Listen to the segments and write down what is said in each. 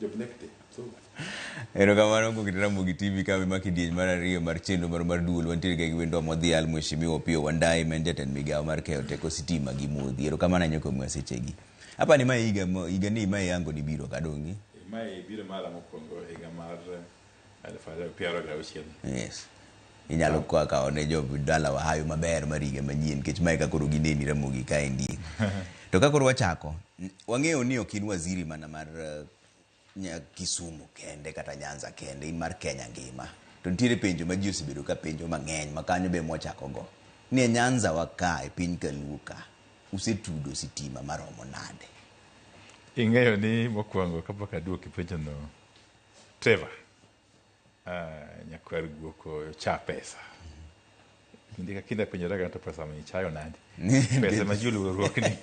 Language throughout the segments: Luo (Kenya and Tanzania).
Jobnekte. So, Erokamano kuom keto Ramogi TV ka ma kidieny mar ariyo mar chenro mar mar duol wantiere ga gi wendwa modhial Mheshimiwa Opiyo Wandayi ma en jatend migawo mar keyo teko sitima gi modhi. Erokamano ahinya kuom miwa sechegi. Apa ni mae higa higa ni mae yango ni biro ka donge? Mae biro mara mokwongo higa mar 2026. Yes. Inyalo kwa kawo ne jo dalawa hawi maber mar higa manyien nikech mae ka koro gineni Ramogi kaendi. To ka koro wachako, wang'eyo ni ok in waziri mana mar Kisumu kende kata Nyanza kende, in mar Kenya ngima. To nitiere penjo ma ji osebedo ka penjo mang'eny ma kanyo be mwachako go. Ni e Nyanza wa ka e piny Kaluo ka, usetudo sitima maromo nade? Ing'eyo ni mokwongo kapok aduoki penjo no, Trevor, nyakwar guok ocha pesa. Kinde ka kinde apenjora to pesa mi ichayo nade? Pesa ma ji oluoro ni.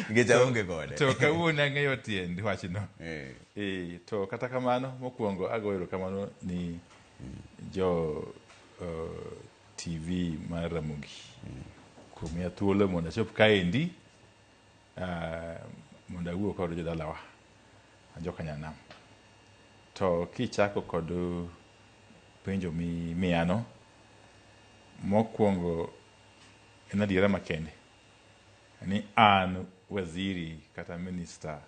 Nikech aonge kode. To kawuono ang'eyo tiend wachno. Eh. Eh, to kata kamano mokwongo agoyo erokamano ni jo TV mar Ramogi kuom miya thuolo mondo achop kaendi mondo awuo kod jodalawa joka Nyanam. To kichako kod penjo mimiyano, mokwongo en adiera makende ni an waziri kata minista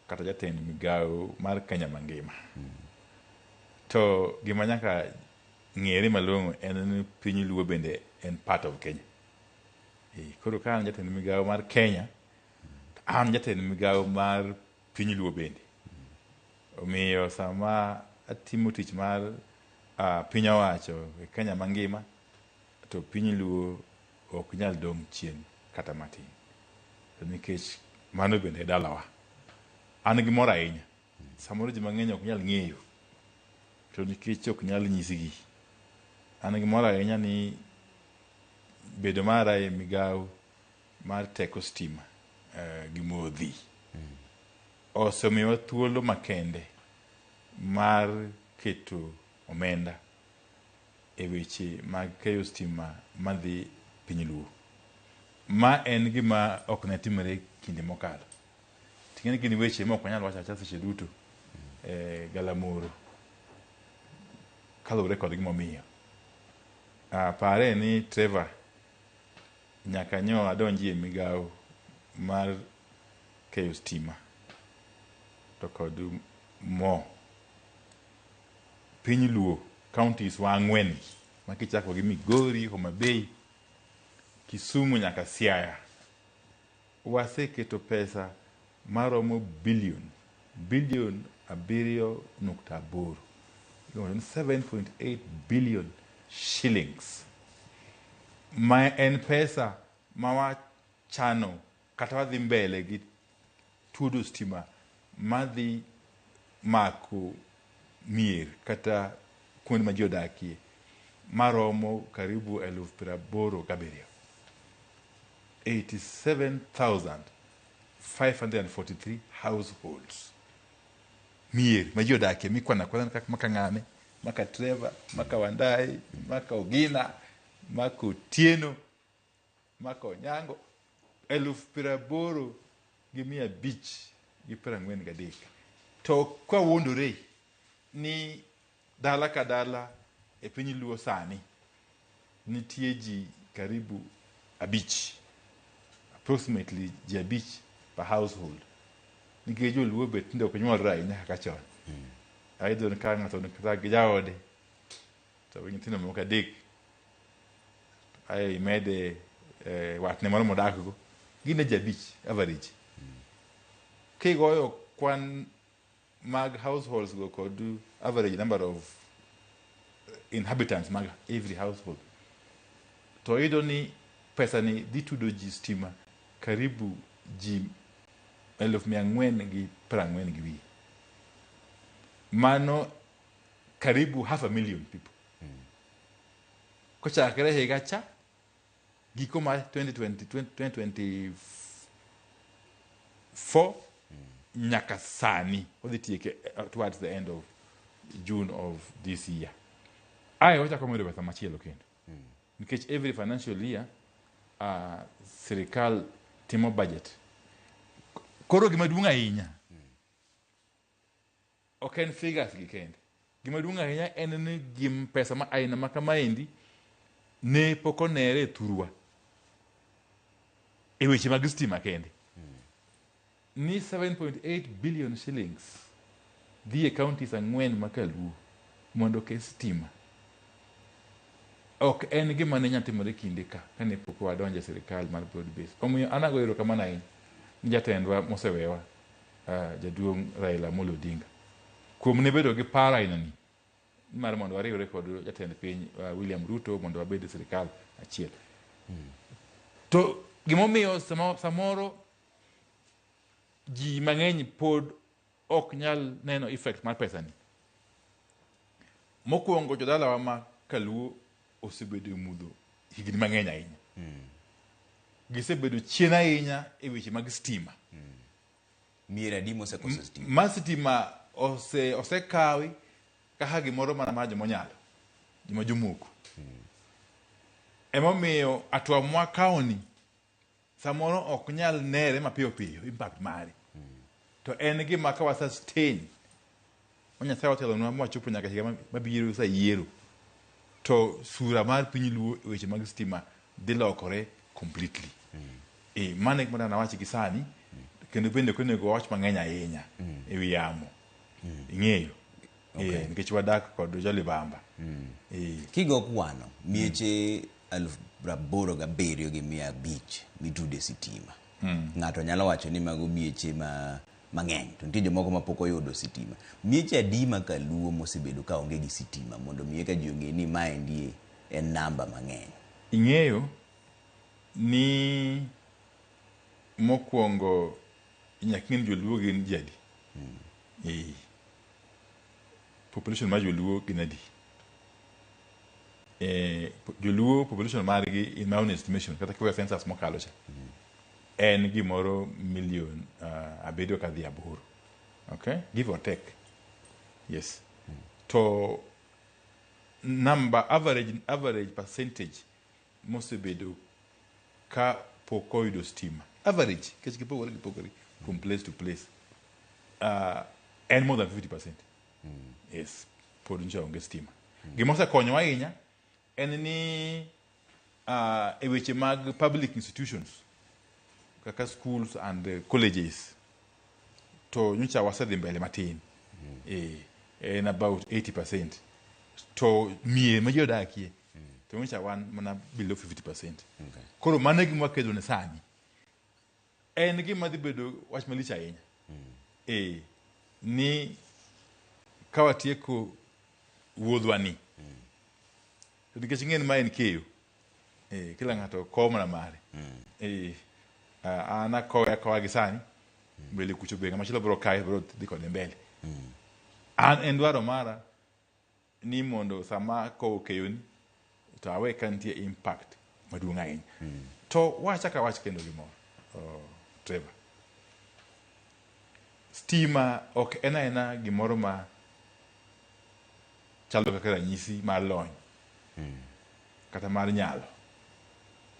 kata jatend migawo mar Kenya mangima. To gima nyaka ng'ere malong'o en ni piny Luo bende en part of Kenya. E, koro ka an jatend migawo mar Kenya, to an jatend migawo mar piny Luo bende. Omiyo sama atimo tich mar piny owacho e Kenya mangima, to piny Luo ok nyal dong' chien kata matin. To nikech mano bende e dalawa. An gi mor ahinya. Samoro ji mang'eny ok nyal ng'eyo. To nikech ok nyal nyisgi. An gi mor ahinya ni bedo mara e migawo mar teko stima gi modhi osemiyowa thuolo makende mar keto omenda e weche mag keyo stima madhi piny Luo. Ma en gima ok ne timore kinde mokalo. Ting'eni gin weche ma ok wanyal wacho awacha seche duto e galamoro kaluwore kod gimomiyo. Pare ni Trevor nyaka nyo adonji e migawo mar keyo stima to kod mo piny Luo counties wa ang'wen gi ma kichako gi Migori, Homa Bay, Kisumu nyaka Siaya waseketo pesa maromo billion 7.8, iluongo ni 7.8 billion shillings, ma en pesa ma wachano kata wadhi mbele gi tudo stima madhi mako mier kata kuonde ma ji odakie maromo karibu 87,000, 87,543 households, mier ma ji odakie mikwano akwana kaka maka ng'ane, maka Trevor, maka Wandayi, maka Ogina, maka Otieno, maka Onyango, 80,543. To kwawuondore ni dala ka dala e piny Luo sani nitie ji karibu abich, approximately ji abich per household, nikech joluo be tinde ok nyuolre ahinya kaka chon. Ayudo ni ka ng'ato kata gi jaode to gi nyithindo moko adek, ae imede watne moro modak go, gin e ji abich average. Kigoyo kwan mag households go kod average number of inhabitants mag every household, to iyudo ni pesa ni dhi tudo ji stima karibu ji 440,000 gi wiye. Mano karibu half a million people. Kochakre higa cha giko mar 2020, 2024 nyaka sani odhi tieke towards the end of June of this year. Ae wachako medo pesa machielo kendo. Nikech every financial year sirikal timo budget. Koro gima duong' ahinya. Ok en figures gi kende. Gima duong' ahinya en ni gim pesa ma aina ma kamaendi ne pok onere e thurwa e weche mag stima kende. Ni 7.8 billion shillings dhi e counties ang'wen ma kaluo mondo oket stima. Ok en gima ne nyalo timore kinde ka kane pok wadonjo e sirikal mar broad base. Omiyo an agoyo erokamano ahinya ni jatendwa mosewewa jaduong' Raila Amolo Odinga kuom ne bedo gi paro ainani mar mondo wariwre kod jatend piny William Ruto mondo wabed e sirikal achiel. To gimomiyo samoro ji mang'eny pod ok nyal neno effect mar pesani. Mokwongo jodalawa ma kaluo osebedo e mudho higni mang'eny ahinya. Gisebedo chien ahinya e weche mag stima. Mier adi mosekoso stima? Ma stima osekawi kaka gimoro mana mar jomonyalo, joma jomoko. Emomiyo hatua mwakawoni samoro ok nyal nere mapiyo piyo impact mare. To en gima ka wa sustain ma Nyasaye otelonwa mwachopo nyaka higa mabiro sa yiero, to sura mar piny Luo e weche mag stima dhi lokore completely. Mano e gima nawach gi sani, kendo bende ok onego wawach mang'eny ahinya e wi yamo. Ing'eyo. Nikech wadak kod jolibamba. Kigo kwano, mieche 87,500 mitude sitima. Ng'ato nyalo wacho ni mago mieche ma mang'eny, to nitie jomoko ma pok oyudo sitima. Mieche adi ma kaluo mosebedo ka onge gi sitima mondo mi eka ji ong'e ni maendi en namba mang'eny? Ing'eyo ni mokwongo nyaka ing'e ni joluo gin ji adi. Population mar joluo gin adi? Joluo population margi in my own estimation kata kiweyo census mokalo cha en gimoro million 7 kadhi 8. Okay? Give or take. Yes. To number average percentage mosebedo ka pok oyudo stima average nikech gipogore from place to place en more than 50%. Yes, pod nyocha onge stima. Gima osekonyowa ahinya en ni e weche mag public institutions kaka schools and colleges to nyocha wasedhi mbele matin. En about 80%. To mier ma ji odakie to nyocha wan mana below 50%. Koro mano e gima wakedo ne sani. En gima dhi bedo wach malich ahinya. Ni ka watieko wuodhwa ni. To nikech ing'e ni ma en keyo. Kila ng'ato kowo mana mare. An akowe akowa gi sani. Mbele kucho be ng'ama chielo biro kawe biro dhi kode mbele. An en dwaro mara ni mondo sama akowo keyoni to awe ka nitie impact maduong' ahinya. To wachak awach kendo gimoro, Trevor. Stima ok en aena gimoro ma chalo kaka ranyisi mar lony kata mar nyalo.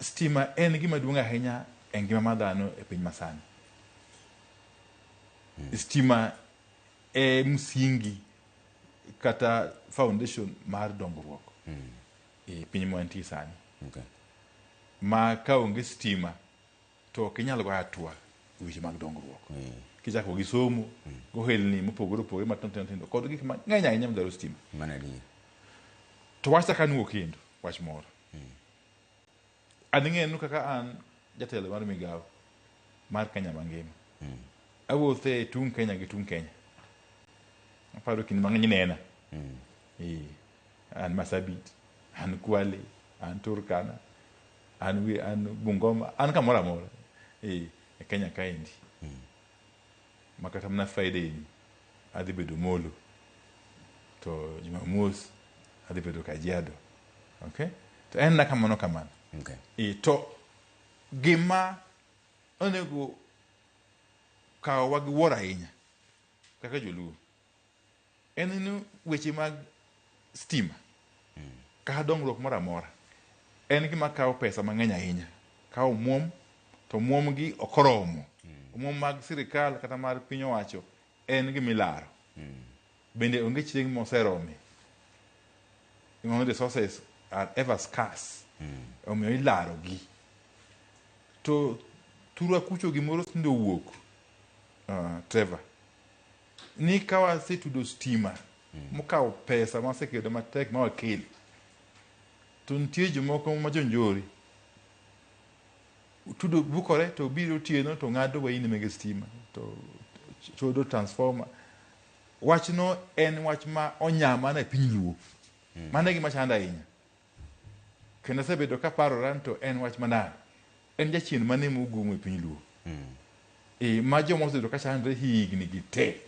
Stima en gima duong' ahinya e ngima mar dhano e piny masani. Stima e msingi kata foundation mar dongruok e piny mwantie sani. Ma ka onge stima to ok inyal goyo hatua e weche mag dongruok. Kichako gi somo, gohelni mopogore opogore matindo tindo kod gik mang'eny ahinya madwaro stima. Mano adier. To wach chak anuo kendo wach moro. An ing'eyo kaka an jatelo mar migawo mar Kenya mangima. Awuotho e tung' Kenya gi tung' Kenya. Aparo kinde mang'eny inena. An Marsabit, an Kwale, an Turkana, an Bungoma, an kamoro amora e Kenya kaendi. Ma kata mana Friday ni adhi bedo Molo to Jumamos adhi bedo Kajiado. Okay? To en na kamano kamano. To gima onego kawowa gi wuoro ahinya kaka joluo en ni weche mag stima kata dongruok moro amora en gima kawo pesa mang'eny ahinya. Kawo omuom to omuom gi ok oromo. Omuom mag sirikal kata mar piny owacho en gima ilaro. Bende onge chieng' moserome. Ng'ono resources are ever scarce. Omiyo ilarogi. To thurwa kucho gimoro tinde owuok, Trevor. Ni ka wasetudo stima mokawo pesa mawasekedo matek ma wakelo, to nitie jomoko ma jonjore tudo bukore to biro otieno to ng'ado waini mege stima to chodo transformer. Wachno en wach ma onya mana e piny Luo. Mano e gima chanda ahinya. Kendo asebedo kaparora ni to en wach manade. En jachien mane mogumo e piny Luo. E, ma joma osebedo ka chandre higni gi te.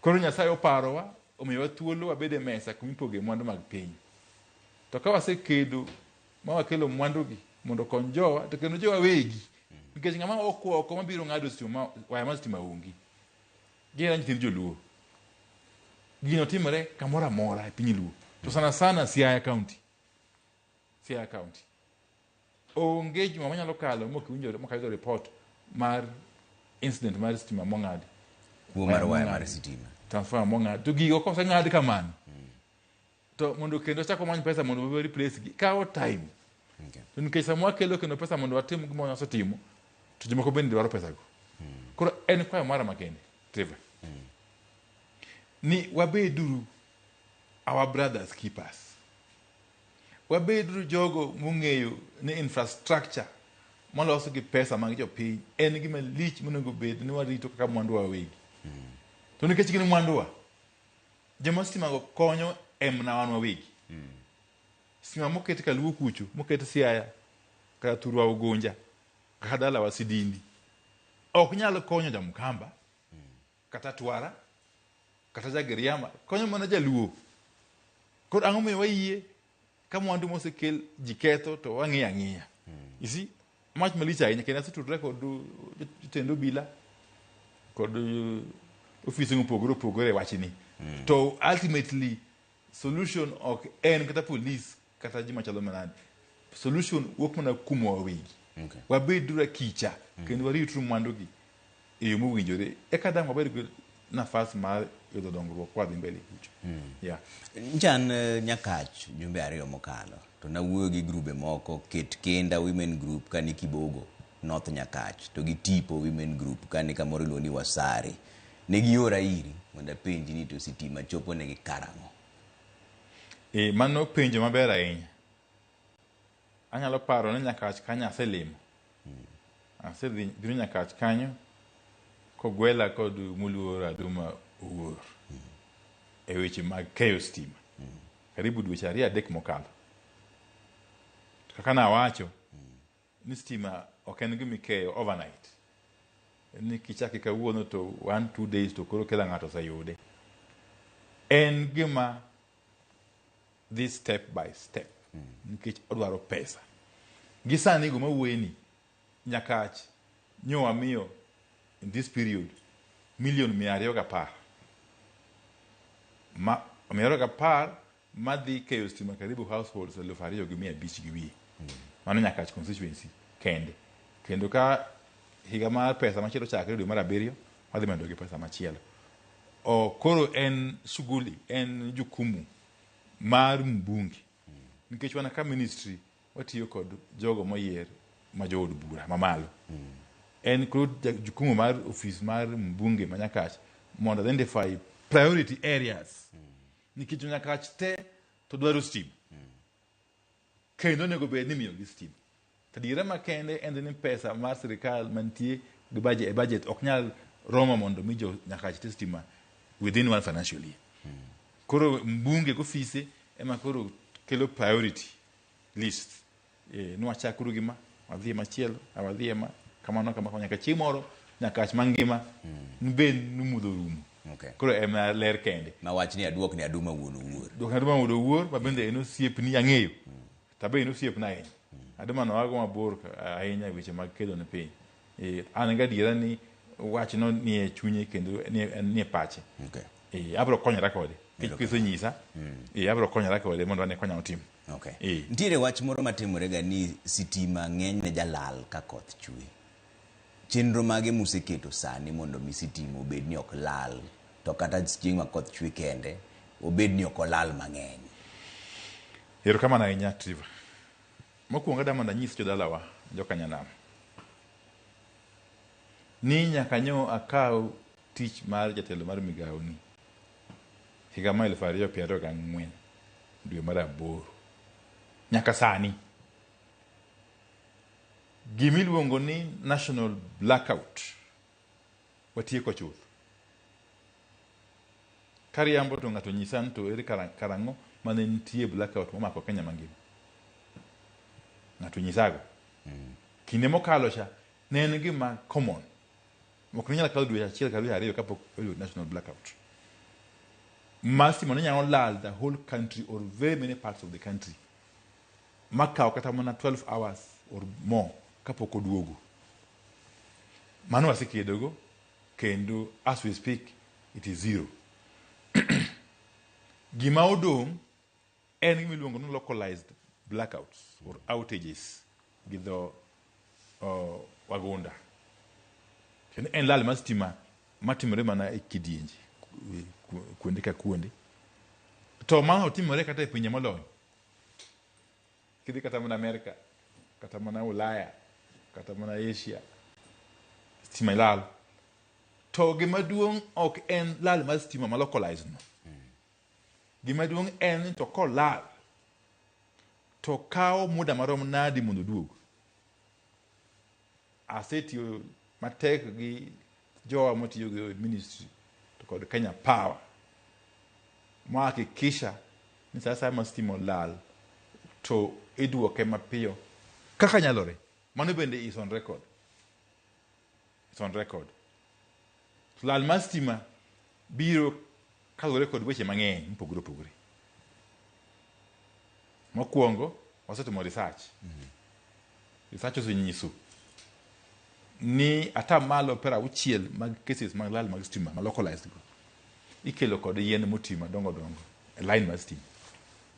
Koro Nyasaye oparowa, omiyowa thuolo wabed e mesa kuma ipoge mwandu mag piny. To ka wasekedo ma wakelo mwandugi mondo okony jowa, to kendo jowa wegi. Nikech ng'ama ok oko mabiro ng'ado stima, waya mar stima onge. Gin nyithind joluo. Gino timore kamoro amora e piny Luo. To sana sana Siaya County. Siaya County. Onge juma manyalo kalo mok iwinjo mok ayudo report mar incident mar stima mong'adi. Kuo mar waya mar sitima. Transformer mong'adi. To gigo koseng'ad kamano, to mondo kendo chak wamany pesa mondo wa replace gi kawo time. To nikech sama wakelo kendo pesa mondo watim gima wasetimo, to jomoko bende dwaro pesago. Koro en kwayo mara makende, Trevor. Ni wabeduru our brothers keepers. Wabeduru jogo mong'eyo ni infrastructure molos gi pesa mag jopiny en gima lich monego bed ni warito kaka mwanduwa wawegi. To nikech gin mwanduwa, joma stima go konyo en mana wan wawegi. Stima moket Kaluo kucho, moket Siaya, kata Thurwa Ugunja, kata dalawa Sidindi, ok nyal konyo Jamkamba, kata Twara, kata Jagiriama, konyo mana Jaluo. Koro ang'o momiyo wayie ka mwandu mosekel ji ketho to wang'iyo ang'iya? You see, mach malich ahinya kendo asetudora kod jotend obila kod ofise mopogore opogore e wachni. To ultimately solution ok en kata police kata jima chalo manade. Solution wuok mana kuomwa wawegi. Wabeduru akicha kendo warituru mwandugi e yo mowinjore eka dang' wabed gi nafas mar yudo dongruok kwa dhi mbele kucho. Yeah. Nchan Nyakach jumbe 2 mokalo to nawuoyo gi grube moko, Ket Kenda Women Group kani Kibogo North Nyakach to gi Tipo Women Group kani kamoro iluongo ni Wasare. Ne giora iri mondo apenji ni to sitima chopo negi karang'o? Mano penjo maber ahinya. Anyalo paro ni Nyakach kanyo aselimo. Asedhi biro Nyakach kanyo kogwela kod moluor Aduma Owuor e weche mag keyo stima. Karibu dweche 2-3 mokalo. Kaka nawacho ni stima ok en gima ikeyo overnight. Ni kichake kawuono to 1-2 days to koro kila ng'ato oseyude. En gima dhi step by step nikech odwaro pesa. Gi sani go mawuoyeni, Nyakach nyo wamiyo in this period million 210. Ma 210 madhi keyo stima karibu households 2,500 gi wiye. Mano Nyakach constituency kende. Kendo ka higa mar pesa machielo chakre dwe mar 7, wadhi medo gi pesa machielo. Koro en shughuli, en jukumu mar mbunge. Nikech wan ka ministry watiyo kod jogo moyier ma jood bura mamalo. En koro jukumu mar ofis mar mbunge ma Nyakach mondo identify priority areas. Nikech Nyakach te to dwaro stima. Kendo onego bed ni imiyogi stima. To adiera makende en ni pesa mar sirikal mantie gi budget, e budget ok nyal romo mondo mi jo Nyakach te stima within one financial year. Koro mbunge gofise ema koro kelo priority list. Nwachakuru gi ma, wadhi machielo, wadhi ma, kamano kamano nyaka chieng' moro Nyakach mangima nubed numudho rumo. Koro ema ler kende. Ma wach ni aduok ni Aduma wuon Owuor. Duok ni Aduma wuon Owuor, ma bende en osiepni ang'eyo. To be en osiepna ahinya. Aduma nowago mabor ahinya e weche mag kedo ne piny. An gadiera ni wachno nie chunye kendo nie pache. Abiro konyora kode. Kisenyisa, abiro konyora kode mondo ane konya otim. Nitiere wach moro matimore ga ni sitima ng'eny ne jalal ka koth chwe. Chenro mage museketo sani mondo mi sitima obed ni ok lal To kata chieng' ma koth chwe kende, obed ni ok olal mang'eny. Erokamano ahinya Trevor. Mokwongo adwa mondo anyis jodalawa jokanyanam ni nyaka nyo akaw tich mar jatelo mar migawo ni higa mar 2024 dwe mar aboro nyaka sani gimiluongo ni national blackout watieko chuth. Kariambo to ng'ato nyisa ni to ere karang'o mane nitie blackout momako Kenya mangima. Ng'ato nyisago. Kinde mokalo cha ne en gima common. Ok ne nyal kalo dwe achiel kata dwe ariyo kapok oyudo national blackout. Ma stima ne nyalo lal the whole country or very many parts of the country. Makawo kata mana 12 hours or more kapok oduogo. Mano wasekedogo kendo as we speak it is zero. Gima odong' en gima iluongo ni localized blackouts or outages gi dho wagunda. Kendo en lal mar stima matimore mana e kidienje kuonde ka kuonde. To mano timore kata e pinje molony. Kidhi kata mana Amerika, kata mana Ulaya, kata mana Asia, stima lal. To gima duong' ok en lal mar stima ma localized no. Gima duong' en ni to kolal to kawo muda marom nadi mondo oduog. Asetiyo matek gi jowa matiyo gi ministry to kod Kenya Power ma hakikisha ni sa asaya ma stima olal to iduoke mapiyo kaka nyalore. Mano bende is on record. It's on record. To lal mar stima biro kaluwore kod weche mang'eny mopogore opogore. Mokwongo, wasetimo research. Research osenyiso ni atamalo 60 mag cases mag lal mag stima ma localized go ikelo kod yien moti madongo dongo e line mar stima.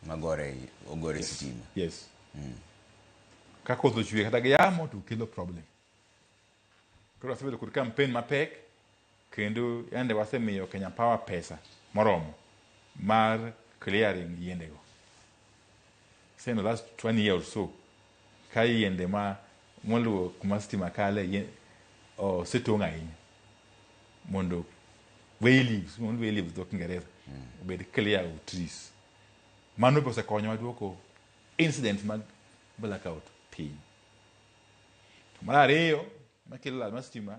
Magore ogore sitima. Yes. Ka koth ochwe kata gi yamo to kelo problem. Koro wasebedo kod campaign mapek kendo yande wasemiyo Kenya Power pesa moromo mar clearing yiendego. Say in the last 20 years or so, ka yiende ma moluwo kuma stima kale osetong' ahinya mondo way leaves, mondo way leaves dho Kiingereza obed clear of trees. Mano be osekonyowa duoko incidents mag blackout piny. To mar ariyo makelo lal mar stima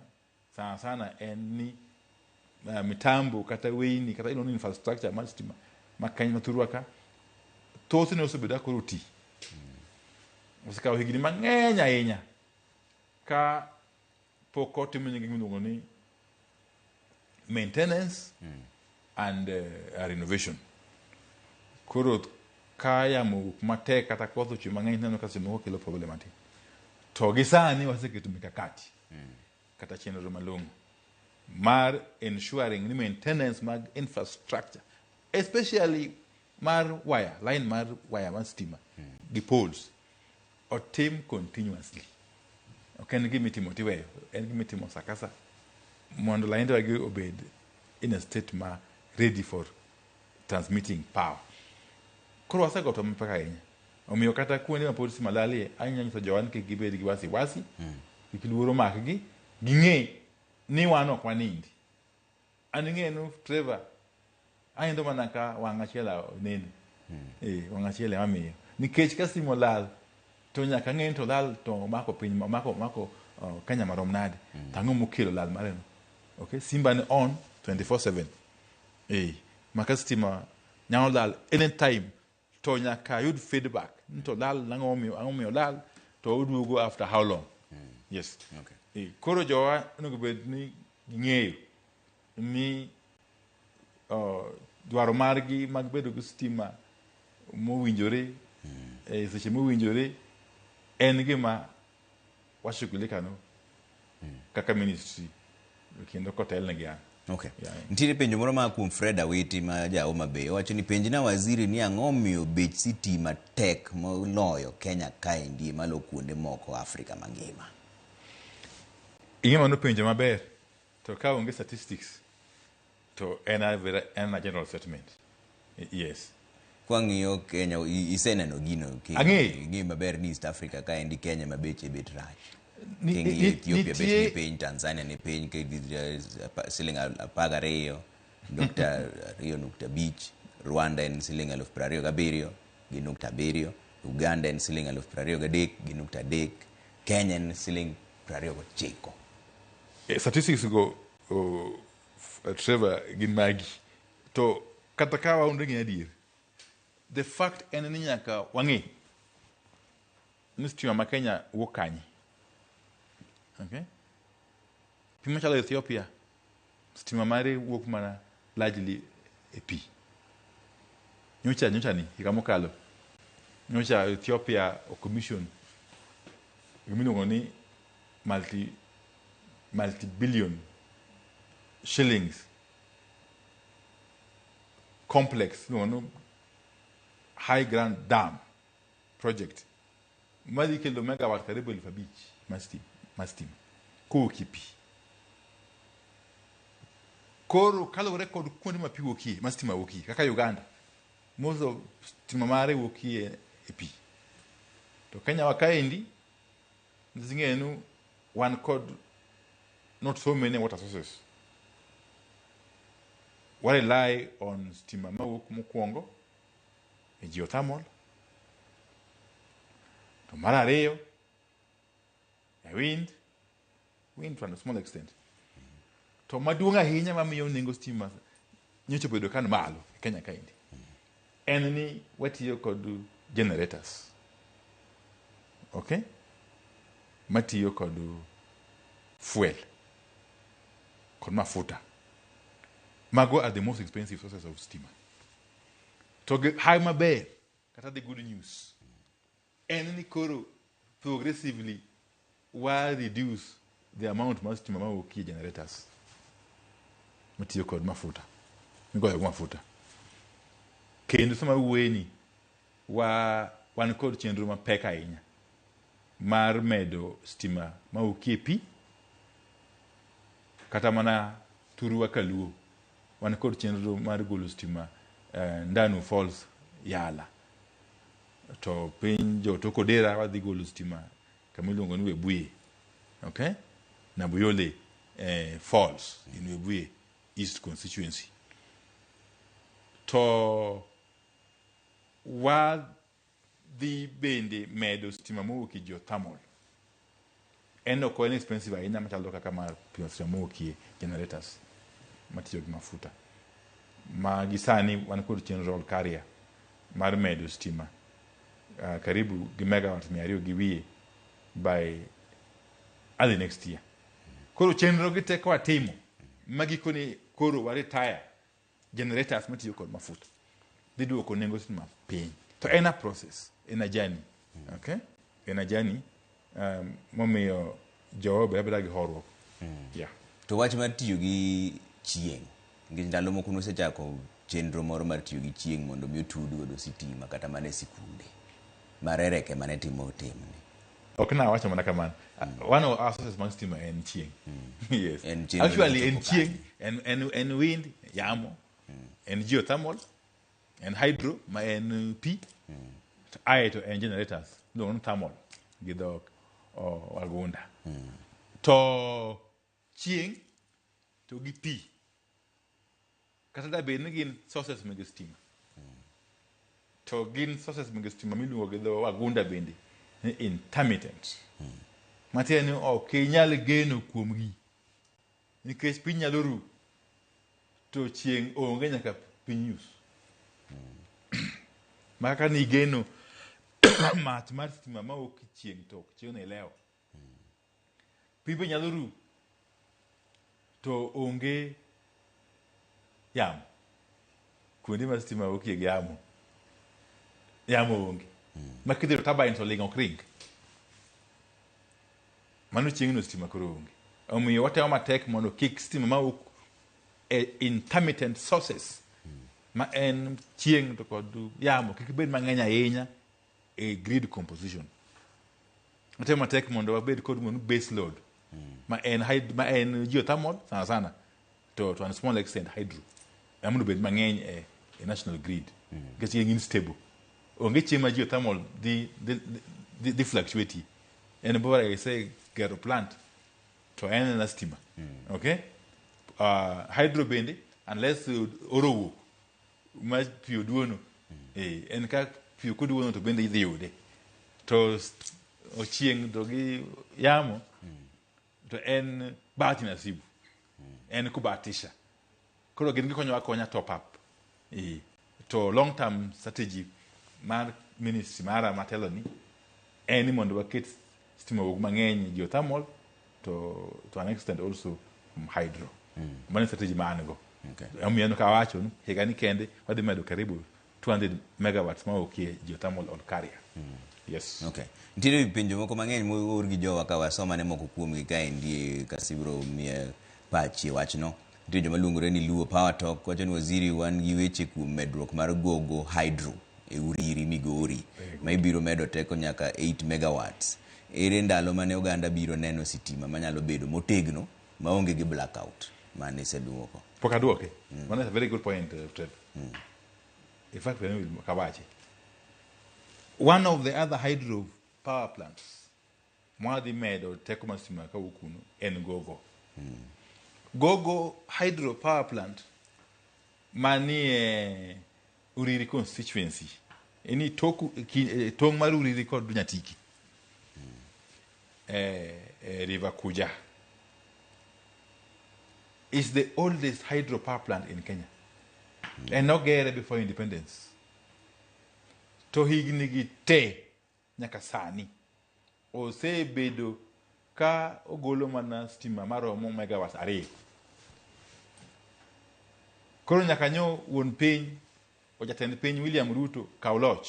sana sana en ni mitambo kata weyni kata iluongo ni infrastructure mar stima ma Kenya ma thurwa ka thothne osebedo ka koro ti. Osekawo higni mang'eny ahinya ka pok otim negi gima iluongo ni maintenance and renovation. Koro ka yamo owuok matek kata koth ochwe mang'eny ineno ka seche moko kelo problem matin. To gi sani waseketo mikakati kata chenro malong'o mar ensuring ni maintenance mag infrastructure especially mar wire line mar wire mar stima gi poles otim continuously. Ok en gima itimo tiweyo, en gima itimo sa ka sa mondo lainde gi obed in a state ma ready for transmitting power. Koro wasegoto mapek ahinya. Omiyo kata kuonde ma pod stima lalie, anyalo nyiso jowa ni kik gibed gi wasiwasi, kik luoro makgi, ging'e ni wan ok wanindi. An ing'e ni Trevor, anindo mana ka wang' achiel neno. Wang' achiel ema miyo. Nikech ka stima olal, to nyaka ng'e ni to olal to omako piny, omako Kenya marom nade. To ang'o mokelo lal mare no. Okay, simba ni on 24/7. Ma ka stima nyalo lal anytime to nyaka yud feedback ni to lal nang'o momiyo lal to oduogo after how long. Yes. Koro jowa onego bed ni ging'eyo ni dwaro margi mag bedo gi stima mowinjore e seche mowinjore en gima washughulika no kaka ministry kendo kotelne gi an. Okay. Nitiere penjo moro ma kuom Fred Awiti ma ja Homa Bay. Owacho ni penjna waziri ni ang'o miyo bech sitima tek moloyo Kenya kaendi malo kuonde moko Afrika mangima. Ing'e mano penjo maber to ka onge statistics To en a very, en a general statement. Yes. Kwang'iyo Kenya, iseneno gino. Ang'eyo. Ing'eyo maber ni East Africa ka endi Kenya ma beche bet rach. King'iyo Ethiopia bet ni piny, Tanzania ni piny, siling 12.25, Rwanda en siling 27,7, Uganda en siling 23,3, Kenya en siling 29. Statistics go, Trevor, gin magi. To kata ka waonge gi adier, the fact en ni nyaka wang'e ni stima ma Kenya wuok kanye. Okay? Piny machalo Ethiopia, stima mare wuok mana largely e pi. Nyocha ni, higa mokalo, nyocha Ethiopia o commission gimiluongo ni multi-billion shillings complex, iluongo ni High Grand Dam project, madhi kelo megawatt karibu 5,000 mar stima kowuok e pi. Koro kaluwore kod kuonde ma pi wuokie, ma stima wuokie, kaka Uganda, most of stima mare wuokie e pi. To Kenya wa kaendi, ing'eyo ni wan kod not so many water sources. Wa rely on stima mawuok mokwongo e geothermal, to mar ariyo e wind to a small extent. To maduong' ahinya mamiyo nengo stima nyocha obedo kan malo e Kenya kaendi, en ni watiyo kod generators. Okay? Matiyo kod fuel, kod mafuta. Mago are the most expensive sources of stima. To gi hawi maber, kata the good news, en ni koro progressively wa reduce the amount mar stima mawuok e generators matiyo kod mafuta, migoyo go mafuta. Kendo sama wuoyeni, wan kod chenro mapek ahinya mar medo stima mawuok e pi, kata mana thurwa kaluo wan kod chenro mar golo stima Ndanu Falls Yala. To piny jo tok Odera wadhi golo stima kama iluongo ni Webuye. Okay? Nabuyole Falls in Webuye East constituency. To wadhi bende medo stima mowuok e geothermal. En ok en expensive ahinya machalo kaka mar stima mowuok e generators matiyo gi mafuta. Ma gi sani wan kod chenro Olkaria mar medo stima karibu gi megawatt 200 gi wiye by early next year. Koro chenro gi te kwatimo ma gikone koro wa retire generators matiyo kod mafuta dhi duoko nengo stima piny. To en a process, en a journey. Okay? En a journey momiyo jowa obed abeda gi horuok. Yeah. To wach mar tiyo gi chieng', nikech ndalo moko nosechako chenro moro mar tiyo gi chieng' mondo mi otud godo sitima kata mana e sikunde. Marereke mane timo timni. Ok nawacho mana kamano. One of our sources mag stima en chieng'. Yes. En chenro Actually en mochopo chieng', en wind, yamo, en geothermal, en hydro ma en pi, to ae to en generators, iluongo ni thermal gi dho wagunda. To chieng' to gi pi, kata da bed ni gin sources mag stima, to gin sources mag stima miluongo gi dho wagunda bende ni intermittent. Matiende ni ok inyal geno kuomgi nikech piny nyalo ru to chieng' onge nyaka piny yus. Ma kaka nigeno mach mar stima mawuok e chieng' to ok chieng' no ilewo. Pi be nyalo ru to onge yamo. Kuonde ma stima wuokie gi yamo, yamo onge. Ma kidhiro turbines to ling' ok ring. Mano chieng' no stima koro onge. Omiyo watemo matek mondo kik stima mawuok e intermittent sources ma en chieng' to kod yamo kik bed mang'eny ahinya e grid composition. Watemo matek mondo wabed kod gimoro ni base load ma en geothermal sana sana. To a small extent hydro ema mondo obed mang'eny e national grid nikech gin stable. Onge chieng' ma geothermal dhi fluctuate. En bora isegero plant to en ena stima. Okay? Hydro bende, unless oro owuok ma pi oduono, en ka pi ok oduono to bende idhi yude. To ochieng' to gi yamo to en bahati nasibu. En kubahatisha. Koro gin gikonyowa akonya top up. To long term strategy mar ministry mara matelo ni en ni mondo waket stima owuog mang'eny geothermal to an extent also hydro. Mano e strategy ma an go. Omiyo aneno ka awacho ni higa ni kende wadhi medo karibu 200 megawatts mawuok e geothermal Olkaria. Yes. Okay. Nitiere penjo moko mang'eny moor gi jowa ka wasomane moko kuomgi kaendi kasibiro miye pachi e wachno. Nitie joma luongore ni Luo Power Talk wacho ni waziri wan gi weche kuom medruok mar Gogo Hydro e Uriri Migori ma ibiro medo teko nyaka 8 megawatts. Ere ndalo mane oganda biro neno sitima manyalo bedo motegno maonge gi blackout mane iseduoko? Pok aduoke. Mano is a very good point, Trev. In fact, kawache. One of the other hydro power plants mwadhi medo teko mar stima kawuok kuno en Gogo. Gogo hydro power plant manie Uriri constituency. Eni toku tong' mar Uriri kod Nyatiki. River Kuja is the oldest hydro power plant in Kenya. En nogere before independence. To higni gi te nyaka sani osebedo ka ogolo mana stima maromo megawatts 2. Koro nyaka nyo wuon piny o jatend piny William Ruto kaw loch.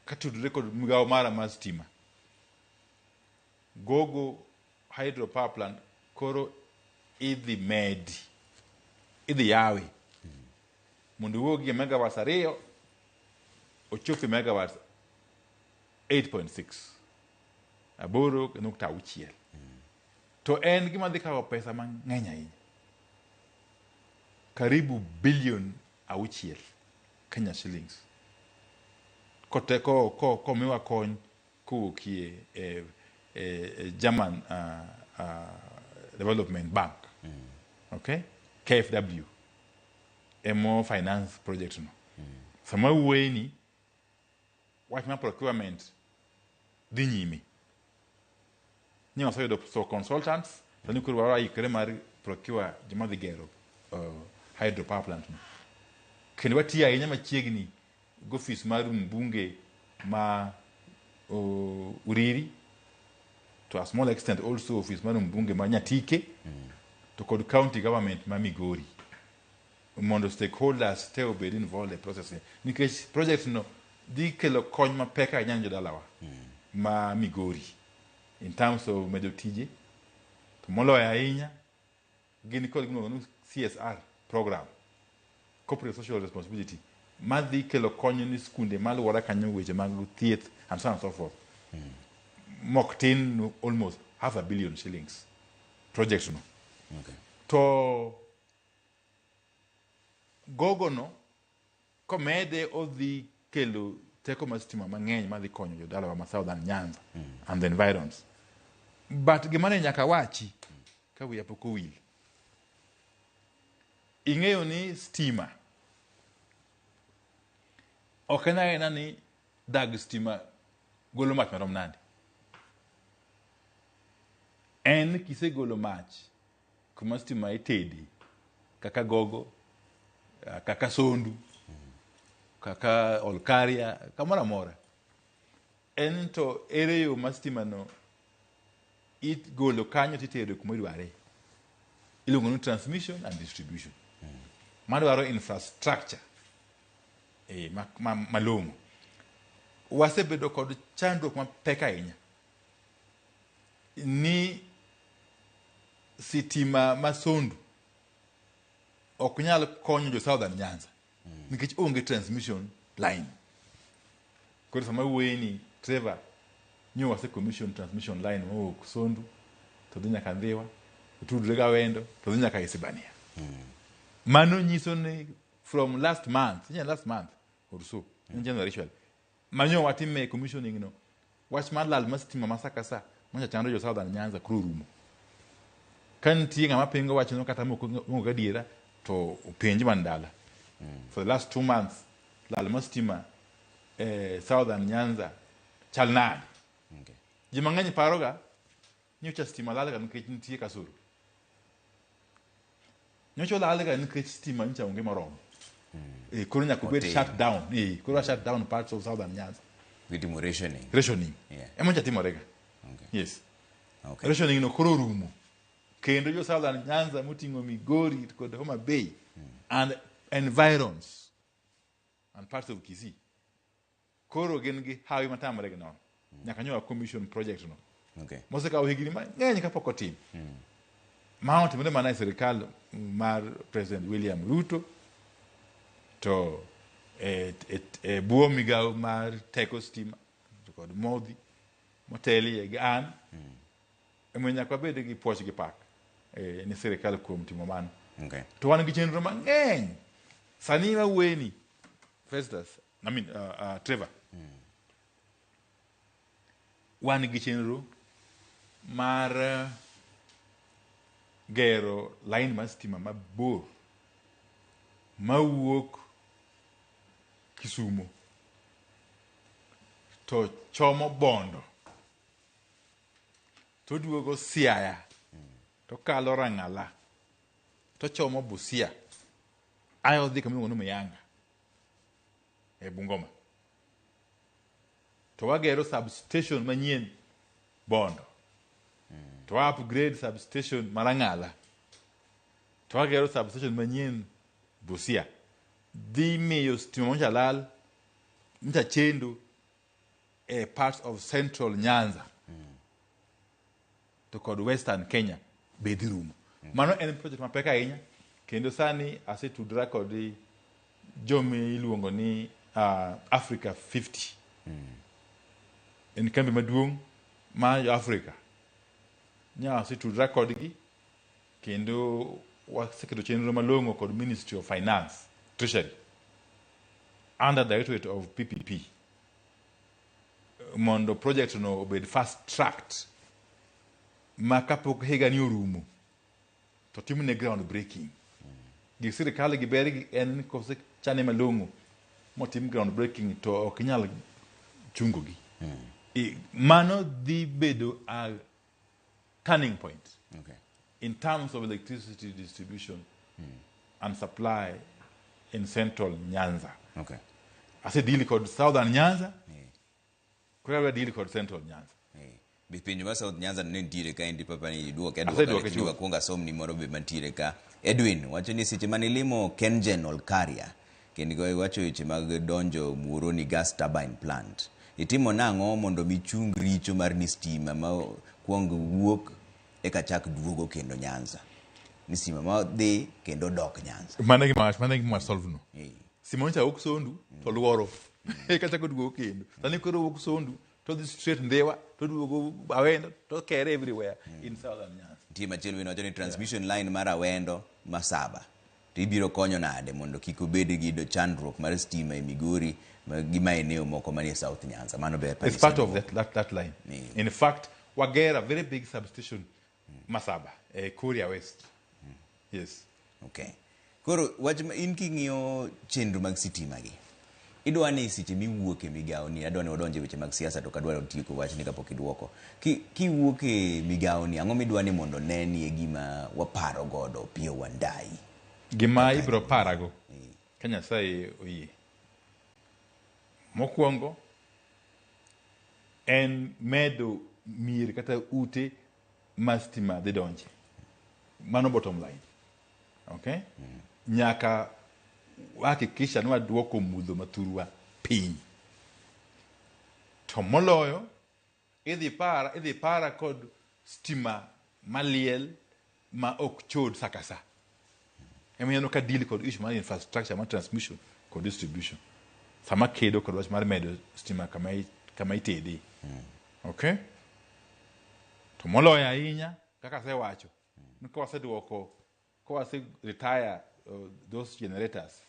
Katudore kod migawo mara mar stima. Gogo hydro power plant koro idhi medi, idhi yawe mondo owuog e megawatts 2 ochop e megawatts 8.6, 8.6. To en gima dhi kawo pesa mang'eny ahinya, karibu bilion 6 Kenya shillings. Kote ko komiwa kony kowuok e German Development Bank. Okay? KfW emo finance project no. Sama wuoye ni wach mar procurement dhi nyime. Ni waseyudo so consultants, sani koro waikore mar procure joma dhi gero hydro power plant no. Kendo watiyo ahinya machiegni gi ofis mar mbunge ma Uriri, to a small extent also ofis mar mbunge ma Nyatike, to kod county government ma Migori, mondo stakeholders te obed involved e process ni. Nikech project no dhi kelo kony mapek ahinya ne jodalawa ma Migori in terms of medo tije, to moloyo ahinya gin kod gima ni CSR program, corporate social responsibility, madhi kelo kony ni skunde maluora kanyo, weche mag thieth and so on and so forth. Mok tin, almost half a billion shillings project no. To gogo no komede odhi kelo teko mar stima mang'eny madhi konyo jodalawa ma Southern Nyanza and the environs. But gima ne nyaka wachi ka wiya pok owil, ing'eyo ni stima ok en aena ni dag stima golo mach marom nade. En kisegolo mach kuma stima itede kaka Gogo, kaka Sondu, kaka Olkaria, kamoro amora, en to ere yo ma stima no igolo kanyo titero kuma idware, iluongo ni transmission and distribution, madwaro infrastructure malong'o. Wasebedo kod chandruok mapek ahinya ni sitima ma Sondu ok nyal konyo jo Southern Nyanza nikech onge transmission line. Koro sama wuoye ni, Trevor, nyo wase commission transmission line mowuok Sondu to dhi nyaka Ndhiwa. Otudre gi Awendo to dhi nyaka Isibania. Mano nyiso ni from last month, inya last month or so, in January actually, manyo watime commissioning no, wach mar lal mar stima ma sa ka sa manyocha chando jo Southern Nyanza koro orumo. Ka nitie ng'ama pingo wachno kata mok mok adiera to openj man dala. For the last 2 months lal mar stima Southern Nyanza chal nade? Ji mang'eny paroga nyocha stima lalga nikech nitie kasoro. Nyocha olalga nikech stima nyocha onge moromo. Koro nyaka obed Otin. Shut down. Koro wa shut down parts of Southern Nyanza. Gitimo rationing. Rationing. Ema nyocha timorega. Yes. Rationing no koro orumo. Kendo jo Southern Nyanza moting'o Migori kod Homa Bay and environs and parts of Kisii. Koro gin gi hawi matamre gi nono. Nyaka nyowa commission project no. Mosekawo higni mang'eny kapok otim. Ma otimore mana e sirikal mar President William Ruto to e bwo migawo mar teko stima to kod modhi motelie gi an. Emomiyo nyaka wabed gi puoch gi pak ni sirikal kuom timo mano. To wan gi chenro mang'eny. Sani mawuoyeni, Festus, I mean, Trevor. Wan gi chenro mar gero line mar stima mabor mawuok Kisumo to chomo Bondo to duogo Siaya to kalo Rang'ala to chomo Busia ae odhi kama iluongo ni Muyanga e Bungoma to wagero substation manyien Bondo to wa upgrade substation ma Rang'ala to wagero substation manyien Busia dhi miyo stima manyocha lal nyocha chendo e parts of Central Nyanza to kod Western Kenya be dhi rumo. Mano en project mapek ahinya kendo sani asetudra kod joma iluongo ni Africa 50. En kambi maduong' mar jo Africa. Nya asetudra kodgi kendo waseketo chenro malong'o kod Ministry of Finance, Treasury under Directorate of PPP mondo project no obed fast tracked ma kapok higa ni orumo to timne ground breaking. Gik sirikal gi ber gi en ni kosechane malong'o motim ground breaking to ok inyal chungo gi. Mano dhi bedo a turning point in terms of electricity distribution and supply in Central Nyanza. Ase deal kod Southern Nyanza, koro adwa deal kod Central Nyanza. Be penjo ma South Nyanza ne nitiere ka endi papa ni iduoke Aseduoke aduoka chuth. Akwongo asomni moro be mantiere ka. Edwin wacho ni seche mane ilimo Kengen Olkaria kendo iwacho weche mag donjo Muhoroni gas turbine plant. Itimo nang'o mondo mi chung richo mar ni stima ma kuong wuok eka chak duogo kendo Nyanza? Ni stima ma dhi kendo dok Nyanza. Mano e gima mano e gima solve no. Stima nyocha wuok Sondu to luoro. Eka chako duogo kendo. Sani koro wuok Sondu to dhi straight Ndhiwa to duogo Awendo to kere everywhere in Southern Nyanza. Nitie machielo bende wacho ni transmission line mar Awendo Masaba to ibiro konyo nade mondo kik obed gi chandruok mar stima e Migori gi maeneo moko manie South Nyanza. Mano ber. It's part of that line. In fact, wagero a very big substation Masaba, Kuria West. Yes. Okay. Koro wach ma in king'iyo chenro mag sitima gi, idwa ni seche miwuok e migawo ni, adwa ni wadonj e weche mag siasa to ok adwa tieko wachni kapok iduoko. Kiwuok e migawo ni, ang'o midwa ni mondo ne ni e gima waparo godo Opiyo Wandayi? Gima ibiro parago ka Nyasaye oyie. Mokwongo en medo mier kata ute ma stima dhi donje. Mano bottom line. Okay? Nyaka wahakikisha ni waduoko mudho mathurwa piny. To moloyo idhi para kod stima maliel ma ok chod sa ka sa. Ema ineno ka deal kod issue mar infrastructure mar transmission kod distribution. Sama kedo kod wach mar medo stima kama itede. Okay? To moloyo ahinya kaka asewacho. Ni ka waseduoko, ka wase retire those generators,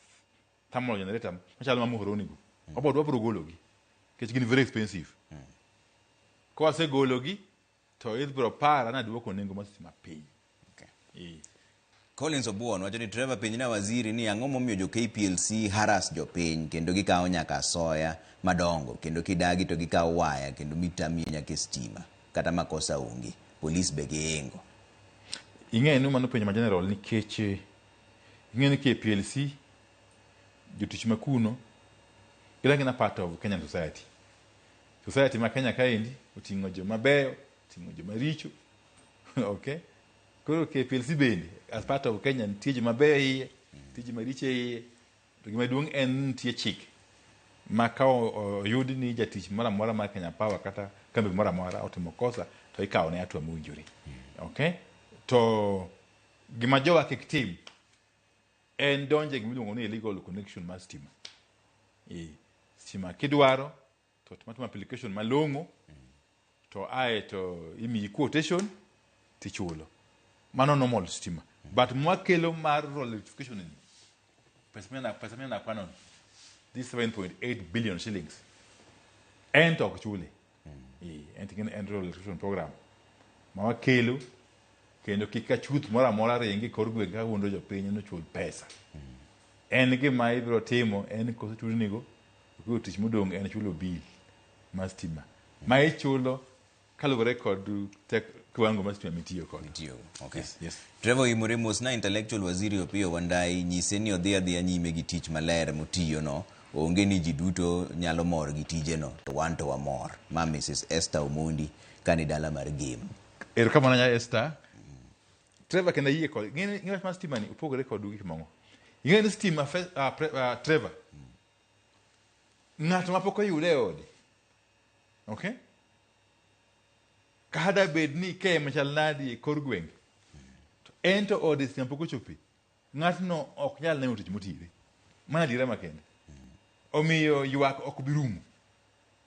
thermal generator machalo ma Muhoroni go, wabiro gologi nikech gin very expensive. Ka wasegologi to ibiro para naduoko nengo mar stima piny. Okay. Collins Obuon wacho ni Trevor penjna waziri ni ang'o momiyo jo KPLC harass jopiny kendo gikawo nyaka asoya madongo kendo kidagi to gikawo waya kendo mitamie nyaka e stima kata makosa onge polis be giingo. Ing'eyo ni mano penjo ma general nikech ing'eyo ni KPLC jotich ma kuno gin agina part of Kenyan society. Society ma Kenya kaendi oting'o joma beyo, oting'o joma richo. Okay? Koro KPLC bende as part of Kenya nitie joma beyo e iye, nitie joma richo e iye. To gima duong' en ni nitie chik ma ka oyud ni jatich moro amora mar Kenya Power kata kambi moro amora otimo kosa to ikawo ne hatua mowinjore. Okay? To gima jowa kik tim en donjo e gima iluongo ni illegal connection mar stima. Stima kidwaro to timo atima application malong'o to ae to imiyi quotation tichulo. Mano normal stima. But mwakelo mar rural electrification ni pesa minya kwano ni this 7.8 billion shillings en to ok chule. En to en rural electrification program ma wakelo kendo kik achuth moro amora ringi kor gweng' ka wuondo jopiny ni ochul pesa. En gima ibiro timo en kosechulnigo to koro tich modong' en chulo bill mar stima ma ichulo kaluwore kod tek kiwango mar stima mitiyo kodo. Mitiyogo. Okay. Yes. Trevor Oimore mos na intellectual waziri Opiyo Wandayi nyise ni odhi adhiya nyime gi tich maler motiyono. Onge ni ji duto nyalo mor gi tijeno to wan to wamor. Ma Mrs. Esther Omondi kani dala mar Gem. Erokamano nya Esther. Trevor kendo ayie kod ng'e wach mar stima ni opogore kod gik moko. Ing'e ni stima Trevor. Ng'ato ma pok oyude e ode. Okay? Kata bed ni ike machal nadi e kor gwenge. To en to ode stima pok ochope. Ng'atno ok nyal neno tich motire. Mano adiera makende. Omiyo ywak ok bi rumo.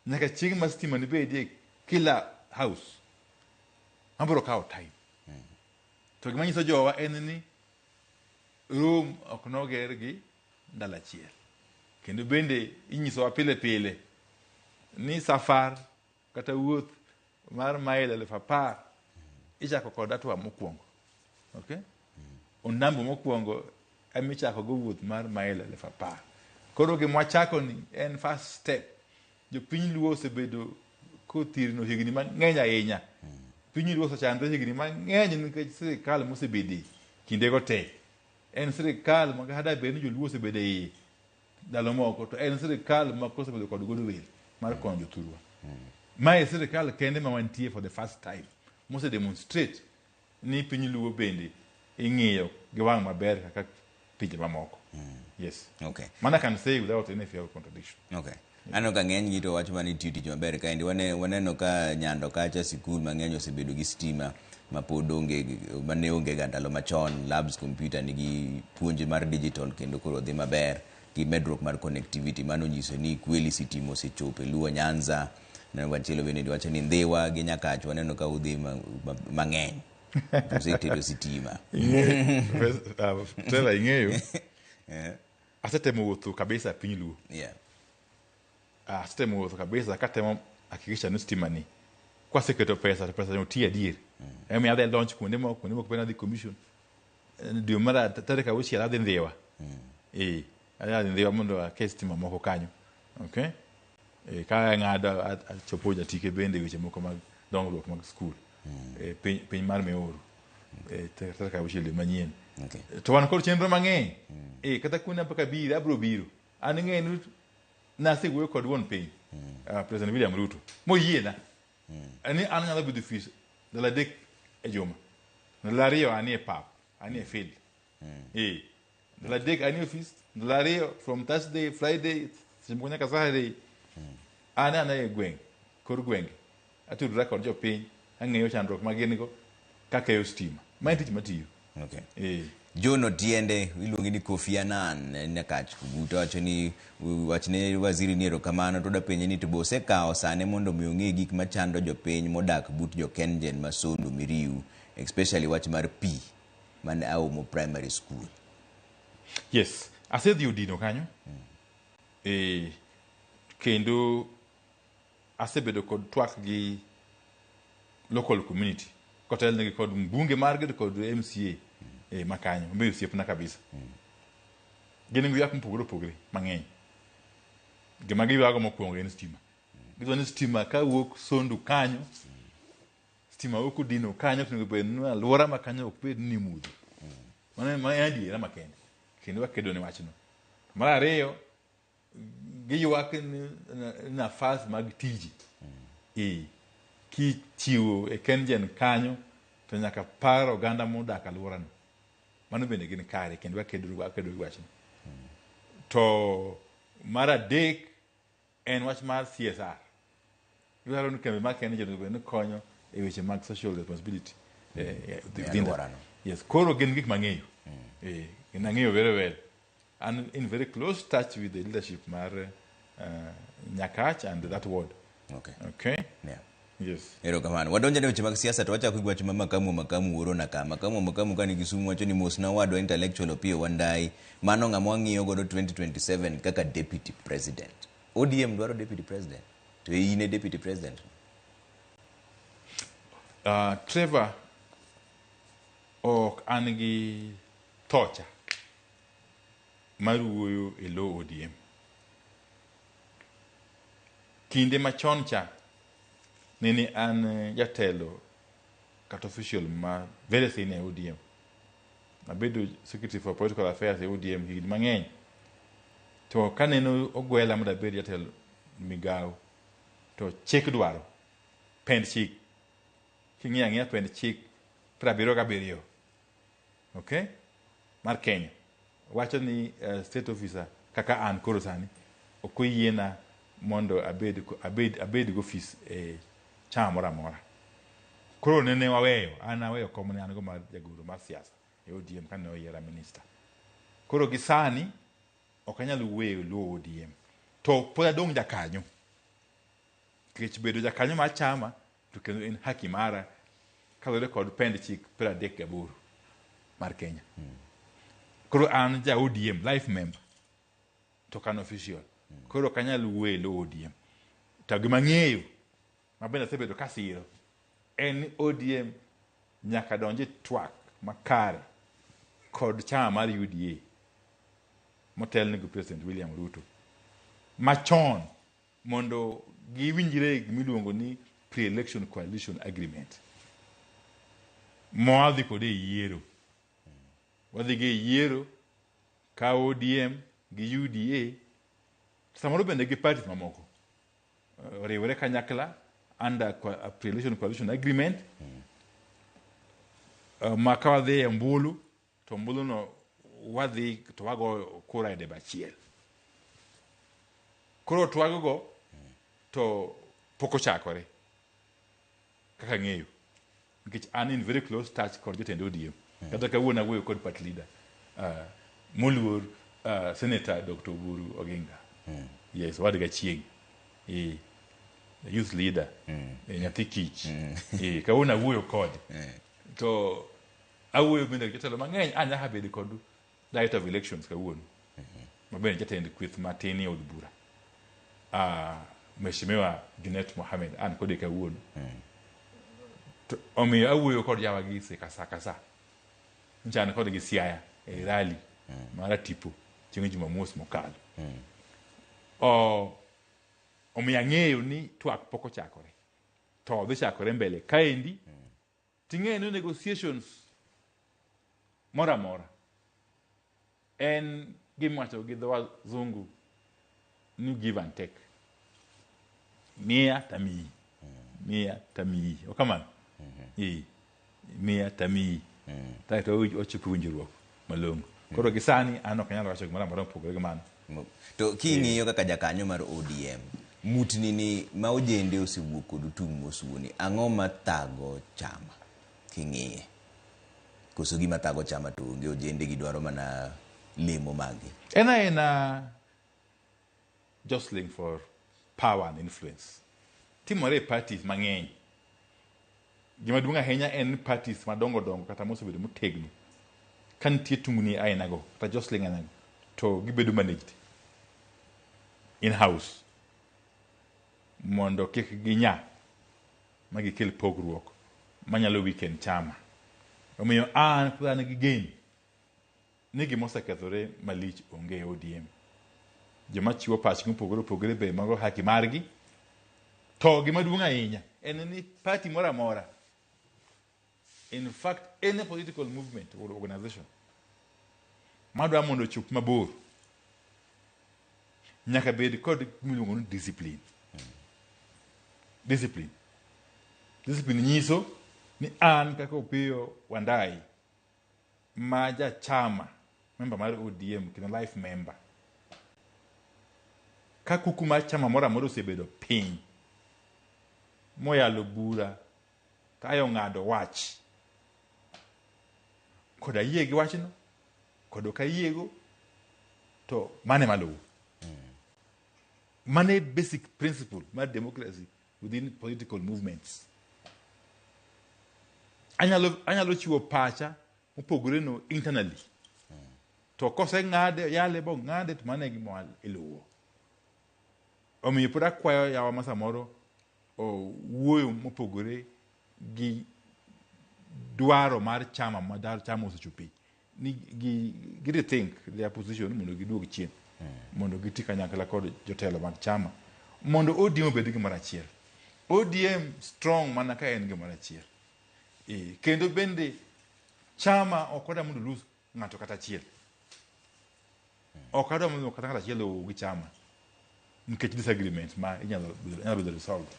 Nyaka chieng' ma stima nibedie kila house. Mabiro kawo time. To gima nyiso jowa en ni Rome ok noger gi ndalo achiel. Kendo bende inyisowa pile pile ni safar kata wuoth mar mail 10,000 ichako kod hatua mokwongo. Okay? Ondambo mokwongo ema ichako go wuoth mar mail 10,000. Koro gima wachako ni en first step. Jopiny Luo osebedo kothirno higni mang'eny ahinya. Piny Luo osechandre higni mang'eny nikech sirikal mosebede kindego te. En sirikal ma kata bed ni joluo osebedo e iye ndalo moko to en sirikal ma kosebedo kod goodwill mar konyo jothurwa. Mae sirikal kende ma wantie for the first time mose demonstrate ni piny Luo bende ing'iyo gi wang' maber kaka pinje mamoko. Yes. Okay. Mano I can say without any fear of contradiction. Okay. Aneno ka ng'eny gi to wacho mana ni tiyo tich maber kaendi. Waneno ka Nyando kacha sikul mang'eny osebedo gi stima ma pod onge mane onge ga ndalo machon. Labs computer nigi puonj mar digital kendo koro dhi maber gi medruok mar connectivity. Mano nyiso ni kweli sitima osechopo e Luo Nyanza. Neno machielo bende wacho ni Ndhiwa gi Nyakach waneno ka udhi mang'eny. Osetedo sitima. Trevor ing'eyo. Asetemo wuotho kabisa piny Luo. Asetemo wuotho kabisa katemo hakikisha ni stima ni kwaseketo pesa to pesa no tiyo adier. Emomiyo adhi launch kuonde moko, kuonde moko bende adhi commission. Dwe mar tarik 6 adhi Ndhiwa. Adhi Ndhiwa mondo aket stima moko kanyo. Okay? Ka ang'ado achopo jatike bende weche moko mag dongruok mag skul. Piny mar Meoru. Tarik 6 dwe manyien. Okay. To wan kod chenro mang'eny. Kata kuonde mpaka biro, abiro biro. An ing'eyo ni nasewuoyo kod wuon piny, President William Ruto, moyiena. Ni an anyalo bedo ofis ndalo 3 e juma. Ndalo 2 anie pap, anie field. Ndalo 3 anie ofis, ndalo 2 from Thursday, Friday, seche moko nyaka Saturday. An ana e gweng', kor gwenge. Atudora kod jopiny, ang'eyo chandruok ma gin go, kakeyo stima. Ma en tich matiyo. Okay. John Otiende iluonge ni Kofi Annan Nyakach Kuguta wacho ni wachne waziri ni erokamano to dapenje ni to be osekawo sane mondo mi ong'e gik machando jopiny modak but jo Kengen ma Sondu Miriu Especially wach mar pi man Aomo Primary School. Yes, asedhi Odino kanyo. Kendo asebedo kod twak gi local community kotelnegi kod mbunge margi to kod MCA makanyo, obedo osiepna kabisa. Gin gi ywak mopogore opogore mang'eny. Gima giywago mokwongo en stima. Gidwa ni stima kawuok Sondu kanyo, stima wuok Odino kanyo, to onego bed ni alwora ma kanyo ok bed ni mudho. Mano en adiera makende. Kendo wakedo ne wachno. Mar ariyo, giywak ni nafas mag tije. Kichiwo e KenGen kanyo, to nyaka par oganda modak alworano. Mano bende gin kare, kendo wakedo gi wachno. To mar adek en wach mar CSR. Gidwaro ni kambi mar KenGen onego bed ni konyo e weche mag social responsibility. Alworano. Yes, koro gin gik mang'eyo. Gin ang'eyo very well. I'm in very close touch with the leadership mar Nyakach and that ward. Okay. Okay? Yeah. Yes. Erokamano. Wadonjo ne weche mag siasa to wachako gi wach ma Makamu orona ka. Makamu ka ni Kisumu wacho ni mosna wadwa intellectual Opiyo Wandayi. Mano ng'ama wang'iyo godo 2027 kaka deputy president. ODM dwaro deputy president. To in e deputy president. Trevor, ok an gi thocha mar wuoyo e lo ODM. Kinde machon cha, nene an jatelo kata official ma very senior e ODM. Abedo secretary for political affairs e ODM higni mang'eny. To kaneno ogwela mondo abed jatelo migawo, to chik dwaro pend chik. King'iyo ang'iya pend chik 77, okay, mar Kenya wacho ni state officer kaka an koro sani ok oyiena mondo abed gi ofis e chama moro amora. Koro nene waweyo, an aweyo kom ne an go mar jagoro mar siasa e ODM kane oyiera minister. Koro gi sani ok anyal weyo luwo ODM. To pod adong' jakanyo. Nikech bedo jakanyo mar chama to kendo en haki mara kaluwore kod pend chik 38 mar Kenya. Koro an ja ODM, life member, to ok an official. Koro ok anyal wuoyo e lo ODM. To gima ang'eyo, ma bende asebedo kasiro, en ni ODM nyaka donj e twak makare kod chama mar UDA motelne gi President William Ruto machon mondo giwinjre e gimiluongo ni pre-election coalition agreement ma wadhi kode e yiero. Wadhi go e yiero ka ODM gi UDA, samoro bende gi parties mamoko oriwore kanyakla under pre-election coalition agreement, ma ka wadhi e ombulu to ombulu no wadhi to wagoyo kura e debe achiel. Koro twaggo to pok ochakore kaka ang'eyo, nikech an in very close touch kod jotend ODM. Kata kawuono awuoyo kod party leader moluor Senator Dr. Oburu Oginga. Yes, wadgi achieng'. Youth leader, nyathi kich. Kawuono awuoyo kode. To awuoyo bende gi jotelo mang'eny, a nyaka bedo kod Director of Elections kawuono. Ma bende jatend kweth matin e od bura. Mheshimiwa Junet Mohamed an kode kawuono. To omiyo awuoyo kod jawa gi sa ka sa ka sa. Nyocha an kodgi Siaya e rally mar Atipo chieng' Jumamos mokalo. Omiyo ang'eyo ni twak pok ochakore. To dhi chakore mbele kaendi. Ting'eyo ni negotiations moro amora en gimiwacho gi dho wazungu ni give and take. Miya tamiyi. Miya tamiyi. Ok kamano? Miya tamiyi. Kaeto wachopo winjruok malong'o. Koro gi sani an ok anyal wacho gimoro amora mopogore gi mano. To king'iyo kaka jakanyo mar ODM, mutni ni ma ojende osewuok kod tung' mosuoni, ang'o mathago chama king'iye? Koso gima thago chama to onge, ojende gidwaro mana lemo maggi? En aena jostling for power and influence. Timore e parties mang'eny. Gima duong' ahinya en ni parties madongo dongo kata mosebedo motegno ka nitie tungni ainago kata jostling ainago to gibedo managed in house mondo kik ginya ma gikel pogruok manyalo weaken chama. Omiyo an pod an gi geno ni gima osekethore malich onge e ODM. Joma chiwo pachgi mopogore opogore be mago haki margi. To gima duong' ahinya en ni party moro amora, in fact any political movement or organization madwa mondo ochop mabor nyaka bed kod gimiluongo ni discipline. Discipline. Discipline nyiso ni an kaka Opiyo Wandayi ma jachama member mar ODM kendo life member ka kuku mar chama moro amora osebedo piny moyalo bura kae ong'ado wach kod ayie gi wachno kod ok ayiego to mane maluwo. Mane basic principle mar democracy within political movements. Anyalo chiwo pacha mopogore no internally. To koseng'ade yale bong'ade to mano e gima iluwo. Omiyo pod akwayo yawa ma samoro wuoyo mopogore gi dwaro mar chama ma chama osechope ni gi rethink their position mondo giduog chien mondo giti kanyakla kod jotelo mag chama mondo ODM obed gimoro achiel. ODM strong mana ka en gimoro achiel. Kendo bende chama ok odwa mondo lose ng'ato kata achiel. Ok adwa mondo kata ng'ato achiel owuog gi chama nikech disagreement ma inyalo bedo resolved.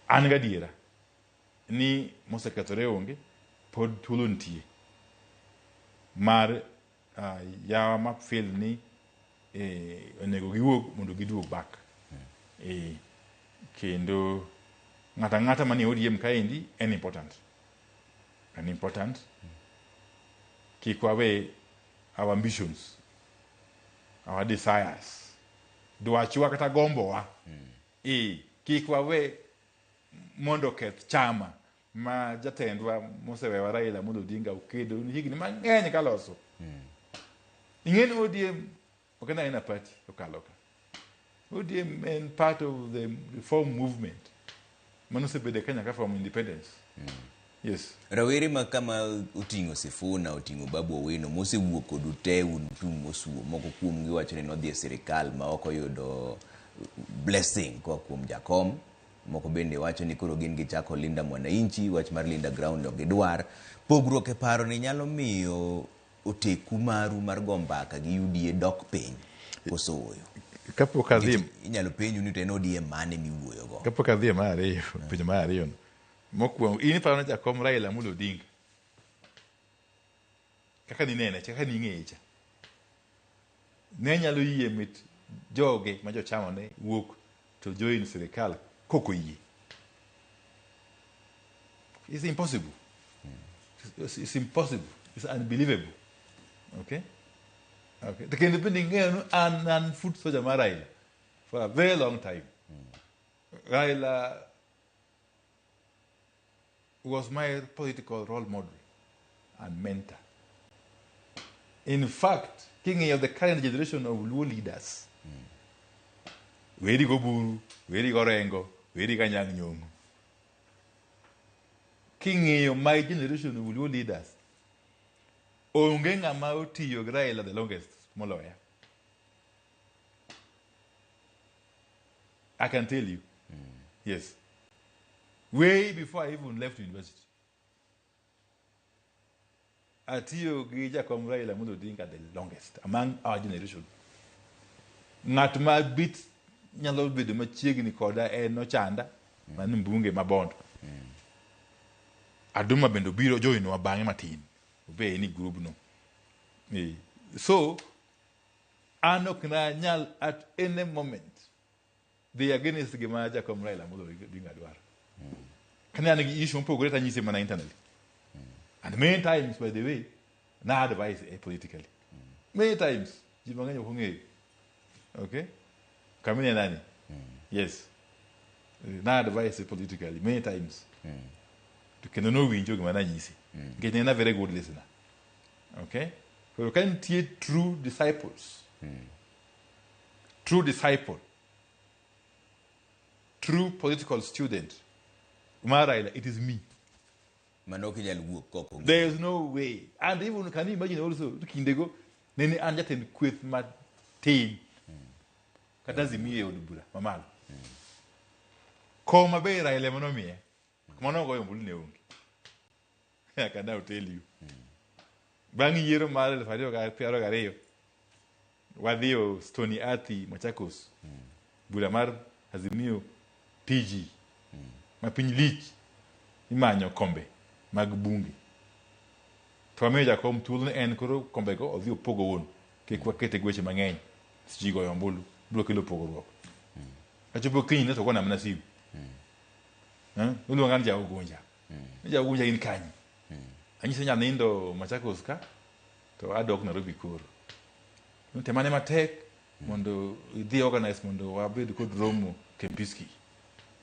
An gadiera ni mosekethore onge, pod thuolo nitie mar yawa ma feel ni onego giwuog mondo giduog back. Kendo ng'ato ang'ata manie ODM kaendi en important. En important. Kik wawe our ambitions, our desires, dwachwa kata gombowa. Kik wawe mondo oketh chama ma jatendwa mosewewa Raila Amolo Odinga okedo higni mang'eny kaloso. Ing'e ni ODM ok en aena party okalo ka. ODM en part of the reform movement manosebedo e Kenya ka from independence. Yes. Rawere ma kama oting'o Sifuna, oting'o Babu Owino, mosewuok kodu te un tung' mosuo, moko kuomgi wacho ni nodhi e sirikal ma ok oyudo blessing koa kuom jakom. Moko bende wacho ni koro gin gichako Linda Mwananchi, wach mar Linda Ground ok gidwar. Pogruok e paro ni nyalo miyo oteku maru mar go mbaka gi UDA dok piny koso ooyo? Kapok adhi Inyalo penju ni to en ODM mane miwuoyogo? Kapok adhi e mar ariyo, penjo mar ariyo no. Mokwongo, in iparo ni jakom Raila Amolo Odinga kaka ninene cha, kaka ning'eye cha, ne nyalo yie mit joge ma jochama ne wuok to join sirikal kok oyie. It's impossible. It's impossible. It's unbelievable. Okay? Okay. To kendo bende ing'eyo ni an foot soldier mar Raila for a very long time. Raila was my political role model and mentor. In fact, king'iyo the current generation of Luo leaders, weri go Buru, weri go Orengo, weri go Anyang' Nyong'o. King'iyo my generation of Luo leaders, onge ng'ama otiyo gi Raila the longest moloya. I can tell you. Yes. Way before I even left university. Atiyo gi jakom Raila Amolo Odinga the longest among our generation. Ng'at ma bit nyalo bedo machiegni koda en Ochanda, mano mbunge ma Bondo. Aduma bende obiro joinwa bang'e matin. Obe ni group no. So, an ok nanyal at any moment dhi against gima jakom Raila Amolo Odinga dwaro. Kane an gi issue mopogore to anyise mana internally. And many times, by the way, na advise politically. Many times, ji mang'eny ok ong'eyo. Okay? Kamine nani? Yes. Na advise politically many times. To kendo nowinjo gima nanyise. Nikech ne en a very good listener. Okay? Koro ka nitie true disciples, true disciple, true political student mar Raila, it is me. Mano ok inyal wuok kok ong'eyo. There is no way. And even can you imagine also kindego nene an jatend kweth matin kata Azimio e od bura mamalo. Koma be Raila ema nomiye. Kuma nogoyo ombulu ne onge. I can now tell you. Bang' yiero mar 2022 wadhiyo Stony Athi Machakos. Bura mar Azimio PG. Ma piny lich imanyo kombe mag bunge. To wamiyo jakom thuolo ni en koro kombego odhi opog owuon. Kik wakete gi weche mang'eny. Seche ji goyo ombulu. Biro kelo pogruok. Kachopo kinyne to ogona mana simu. Oluonga ni ja Ugunja. Ni ja Ugunja in kanye? Anyise ni anindo Machakos ka to adok Nairobi koro. Temane matek mondo idhi organize mondo wabed kod romo Kempinski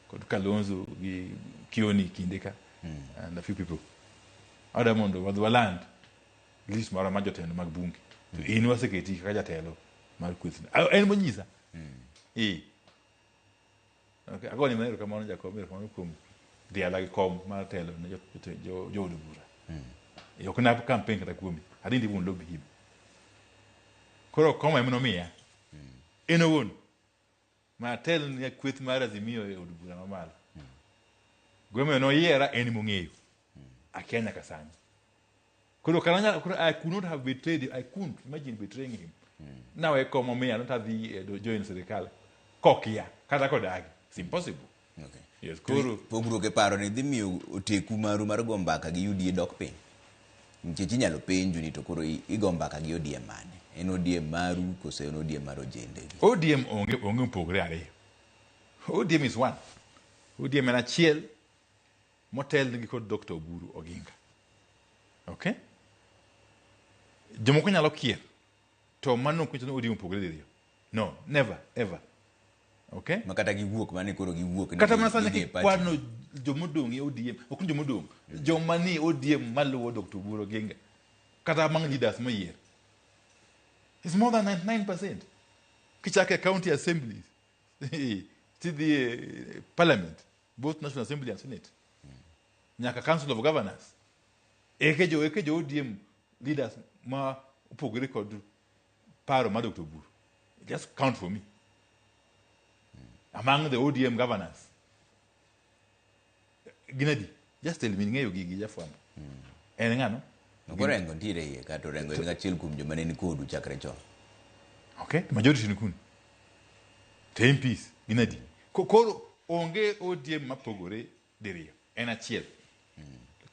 kod Kalonzo gi Kioni kinde ka and a few people. Ada mondo wadhi waland list marwa mar jotelo mag bunge. To in waseketi kaka jatelo mar kwethno. En monyisa. Eh. Okay, agoni mana erokamano jakom, erokamano kuom dhiala gi kom mar telo ne jood bura. Ok na campaign kata kuomi. I didn't even lobby him. Koro kom ema nomiya. En owuon. Ma tel ne kweth mar Azimio e od bura mamalo. Gimomiyo noyiera en mong'eyo. Akia nyaka sani. Koro kata koro I could not have betrayed him. I couldn't imagine betraying him. Nawe kom omiya not adhi join sirikal kokia kata kodagi. It's impossible. Okay. Yes, koro Pogruok e paro ni dhi miyo oteku maru mar go mbaka gi UDA dok piny. Nikech inyalo penju ni to koro igo mbaka gi ODM mane? En ODM maru koso en ODM mar ojende gi? ODM onge mopogore ariyo. ODM is one. ODM en achiel motelnigi kod Dr. Oburu Oginga. Okay? Jomoko nyalo kier to mano ok nyiso ni ODM opogore diriyo. No, never, ever. Okay? Ma kata giwuok mane koro giwuok ni Kata mana sani gidhi e party. kikwano jomodong' e ODM, ok ni jomodong', joma ni ODM maluwo Dr. Oburu Oginga, kata among leaders moyier. It's more than 99%. Kichako e county assemblies, tidhi e parliament, both National Assembly and Senate, nyaka Council of Governors. Eke jo ODM leaders ma opogore kod paro mar Dr. Oburu. Just count for me. Among the ODM governors. Gin adi? Just tell me, ng'eyo gigi jafwambo. En ng'ano? Ok Orengo nitiere iye ka to Orengo en achiel kuom joma ne ni kodu chakre chon. Okay, majority ni kuni. To MPs gin adi? Koro onge ODM mapogore diriyo. En achiel.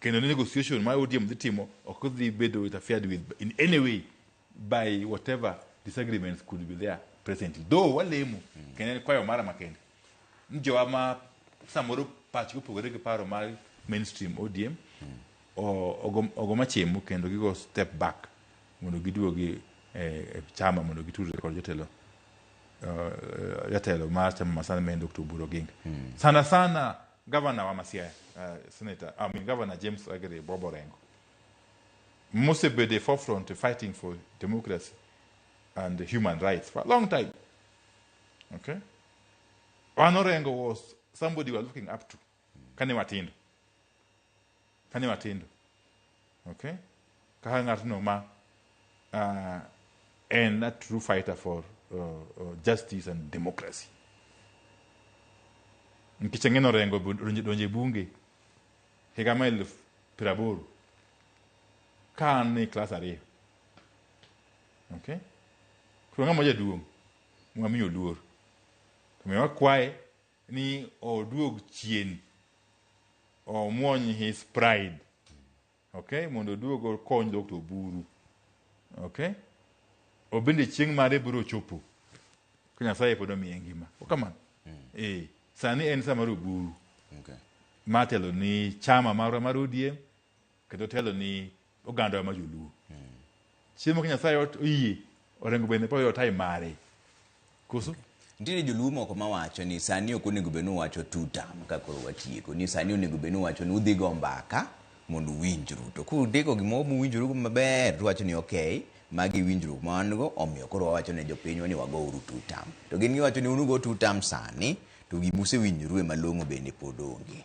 Kendo negotiation ma ODM dhi timo ok dhi bedo interfered with in any way by whatever disagreements could be there presently. Though walemo, kendo en kwayo mara makende. Ni jowa ma samoro pachgi opogore gi paro mar mainstream ODM ogo machimo kendo gigo step back mondo giduogi e chama mondo gitudre kod jotelo jatelo mar chama masani ma en Dr. Oburu Oginga. Sana sana governor wa Siaya, Senator, I mean Governor James Aggrey Bob Orengo. Mosebedo e forefront fighting for democracy and human rights for a long time. Okay? Wan Orengo was somebody we were looking up to. Kane watindo. Kane watindo. Okay? Kaka ng'atno ma en a true fighter for justice and democracy. Nikech ang'e ni Orengo donjo e bunge higa mar 80,000 ka an e klas 2. Okay? Koro ng'ama jaduong' mwamiyo luor. To miyo wakwaye ni oduog chien omuony his pride. Okay? Mondo oduog okony Dr. Oburu. Okay? Obende chieng' mare biro chopo. Ka Nyasaye pod omiye ngima. Okamano. Eh, sani en sa mar Oburu. Ma telo ni chama marwa mar ODM kendo telo ni oganda ma joluo. Chieng' moro ka Nyasaye oyie, Orengo bende pod yudo time mare. Koso? Nitiere joluo moko mawacho ni sani ok onego bed ni uwacho two term ka koro watieko, ni sani onego bed ni uwacho ni udhi go mbaka mondo uwinjru. To kundiko gimoro muwinjoru maber tuwacho ni okay, magi winjruok ma wan go, omiyo koro wawacho ne jopinywa ni wagouru two term. To gin giwacho ni un ugo two term sani, to gima usewinjoru e malong'o bende pod onge.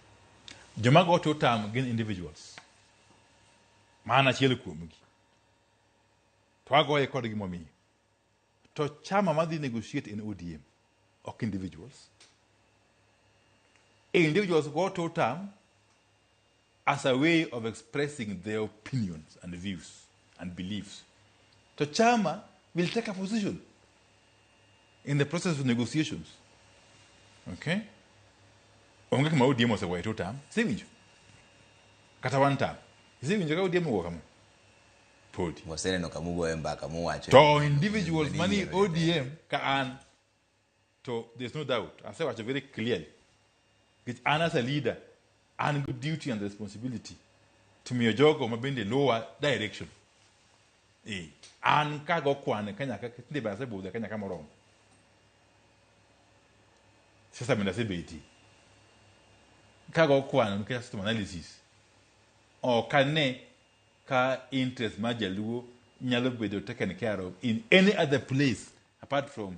Joma go two term gin individuals. Ma an achiel kuomgi. To agoye kod gimomiyo. To chama madhi negotiate in ODM, ok individuals. Individuals go two term as a way of expressing their opinions and views and beliefs. To chama will take a position in the process of negotiations. Okay? Onge kama ODM osegoye two term. Isewinjo? Kata one term. Isewinjo ka ODM ogo kama? Podi. Waseneno kama ugoye mbaka muwacho. To individuals mani ODM ka an to there's no doubt. Asewacho very clearly. Nikech an as a leader, an gi duty and responsibility to miyo jogo ma bende luwa direction. Eh, an kago kwan Kenya ka tinde be asebudho e Kenya ka moromo. Sasa bende asebetie. Kago kwan nikech asetimo analysis. Ok ane ka interest mar jaluo nyalo bedo taken care of in any other place apart from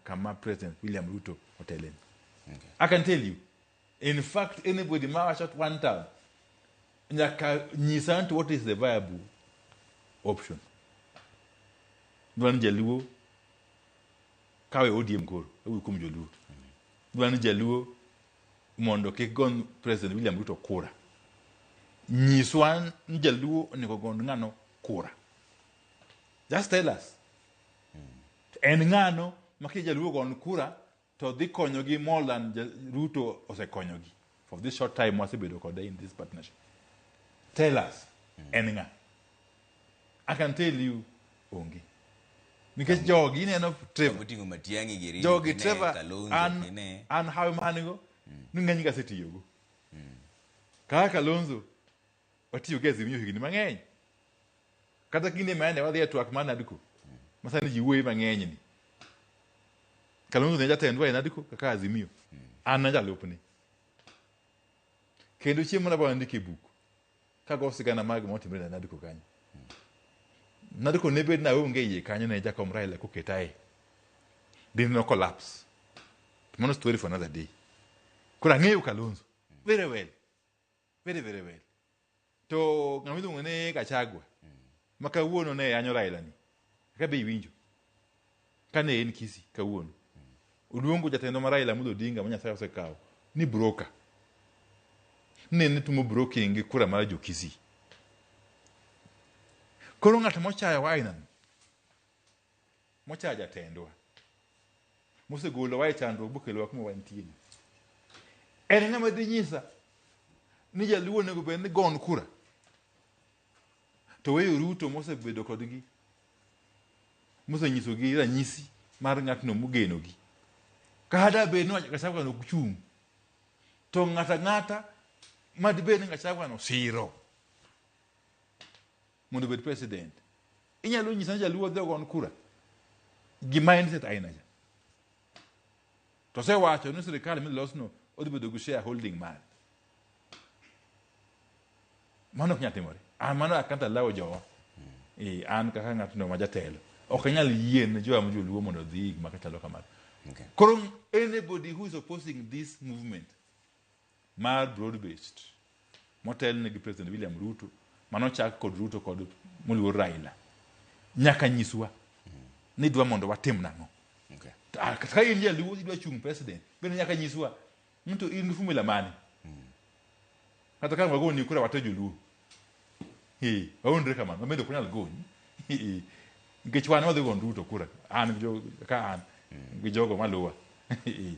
kama President William Ruto oteleni. Okay. I can tell you. In fact, anybody ma wacho one term nyaka nyisa nti what is the viable option. Dwa ni jaluo kawe ODM koro, awuoyo kuom joluo. Dwa ni jaluo mondo kik gon President William Ruto kura. Nyiswa ni jaluo onego gon ng'ano kura. Just tell us. En ng'ano ma ki jaluo gon kura to dhi konyogi more than Ruto osekonyogi for this short time wasebedo kode in this partnership. Tell us, en ng'a? I can tell you, onge. Nikech jogi ineno Trevor. Moting'o Matiang'i giri. Jogi kine, Trevor, Kalonzo, an, kine. an hawi ma an go, ni ng'eny gi asetiyogo. Kaka Kalonzo, watiyo gi Azimio higni mang'eny. Kata kinde ma ne wadhi e twak mar NADCO, ma sani ji wuoye mang'eny ni. Kalonzo ne jatendwa e NADCO kaka Azimio. An najalupne. Kendo chieng' moro abiro ndiko e buk kago sigana mag gima otimore e NADCO kanyo. NADCO ne bed na onge iye kanyo ne jakom Raila koketae. Dine no collapse. Mano story for another day. Koro ang'eyo Kalonzo very well. Very very well. To ng'ama iluongo ni Gachagua ma kawuono ne yanyo Raila ni. Ka be iwinjo. Kane en Kisii kawuono. Oluongo jatendwa ma Raila Amolo Odinga ma Nyasaye osekawo ni broker. Ne ne timo broking gi kura mar jo Kisii. Koro ng'at mochayowa aina ni, mochayo jatendwa, mosegolowa e chandruok bokelowa kuma wantie ni, en ng'ama dhi nyisa ni jaluo onego bed ni gon kura to weyo Ruto mosebedo kodgi, mosenyisogi ranyisi mar ng'atno mogenogi. Kata bed ni Gachagua ok chung', to ng'ata ng'ata madibed ni Gachagua no siro mondo obed president, inyalo nyisa ni jaluo dhi ogon kura gi mindset aina cha. To osewacho ni sirikal midhi losno odhi bedo gi shareholding mare. Mano ok nyal timore. An mano I can't allow jowa. Eh, an kaka ng'atno ma jatelo ok anyal yie ne jowa ma joluo mondo odhi gima chalo kamano. Okay. Koro anybody who is opposing this movement mar broad based motelne gi President William Ruto manochak kod Ruto kod moluor Raila nyaka nyiswa ni dwa mondo watim nang'o. Okay. Kata ka in jaluo idwa chung' president bende nyaka nyiswa ni to in gi formula mane. Kata ka wagoni kura wate joluo. Eh, waonre kamano, wabende ok wanyal goni. Eh, nikech wan wadhi gono Ruto kura. An gi ka an gi jogo maluwa. Eh.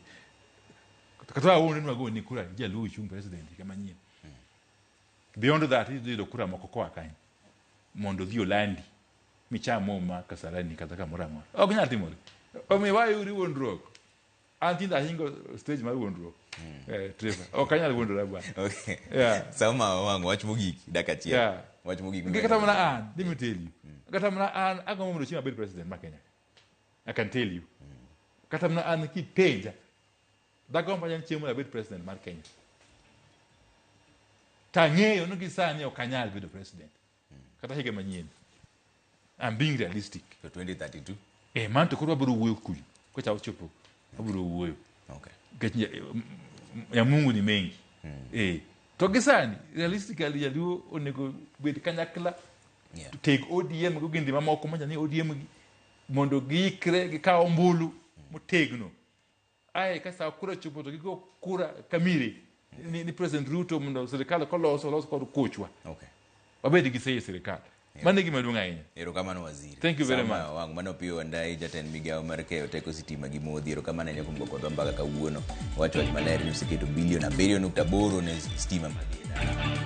Kata waonre ni wagoni kura jaluo chung' president higa manyien. Beyond that, idhi yudo kura moko koa kanyo mondo odhi olandi micham muma Kasarani kata kamoro amora. Ok nyal timore. Omiyo wayuri wuondruok. An tinde ahingo stage mar wuondruok. Trevor. Ok anyal wuondora bwana. Okay. Yeah. Sama wang' wach mogik dakika achiel. Yeah. Wach mogik. Kata mana an, let me tell you. Kata mana an, agombo mondo chieng' abed president mar Kenya. I can tell you. Kata mana an kipenja, dagomb ahinya ni chieng' moro abed president mar Kenya. Tang'eyo ni gi sani ok anyal bedo president. Kata higa manyien. I'm being realistic. To 2032? Eh, mano to koro wabiro wuoyo kuyo. Kocha ochopo, wabiro wuoyo. Okay. Nikech ya Mungu ni mengi. Eh. To gi sani, realistically Jaluo onego bed kanyakla teg ODM gi ogendni mamoko manyiso ni ODM gi mondo giikre gikaw ombulu motegno. Ae ka sa kura ochopo to gigo kura kamire ni President Ruto mondo sirikal koloso olos kod kochwa. Okay. Wabed gi sei e sirikal. Mano e gima duong' ahinya. Erokamano waziri. Thank you very Sama much. Wang' mano Opiyo Wandayi jatend migawo mar keyo teko sitima gi modhi. Erokamano ahinya kuom go kodwa mbaka kawuono. Wacho wach maler ni oseketo bilion 7.8 ne stima madhi e dala.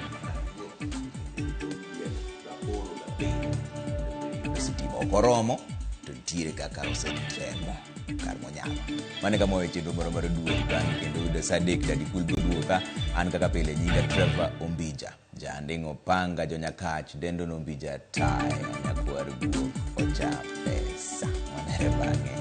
Sitima ok oromo to nitiere kaka osetemo kar monyalo. Mano e kama wawe chenro moro mar duol bang'e kendo yudo sa 3 Daddy Cool biro duogo ka an kaka pile nyinga Trevor Ombija. Janding' opanga jonyakach dendo nombija taya nyakwar guok ocha pesa. Wanere bang'e.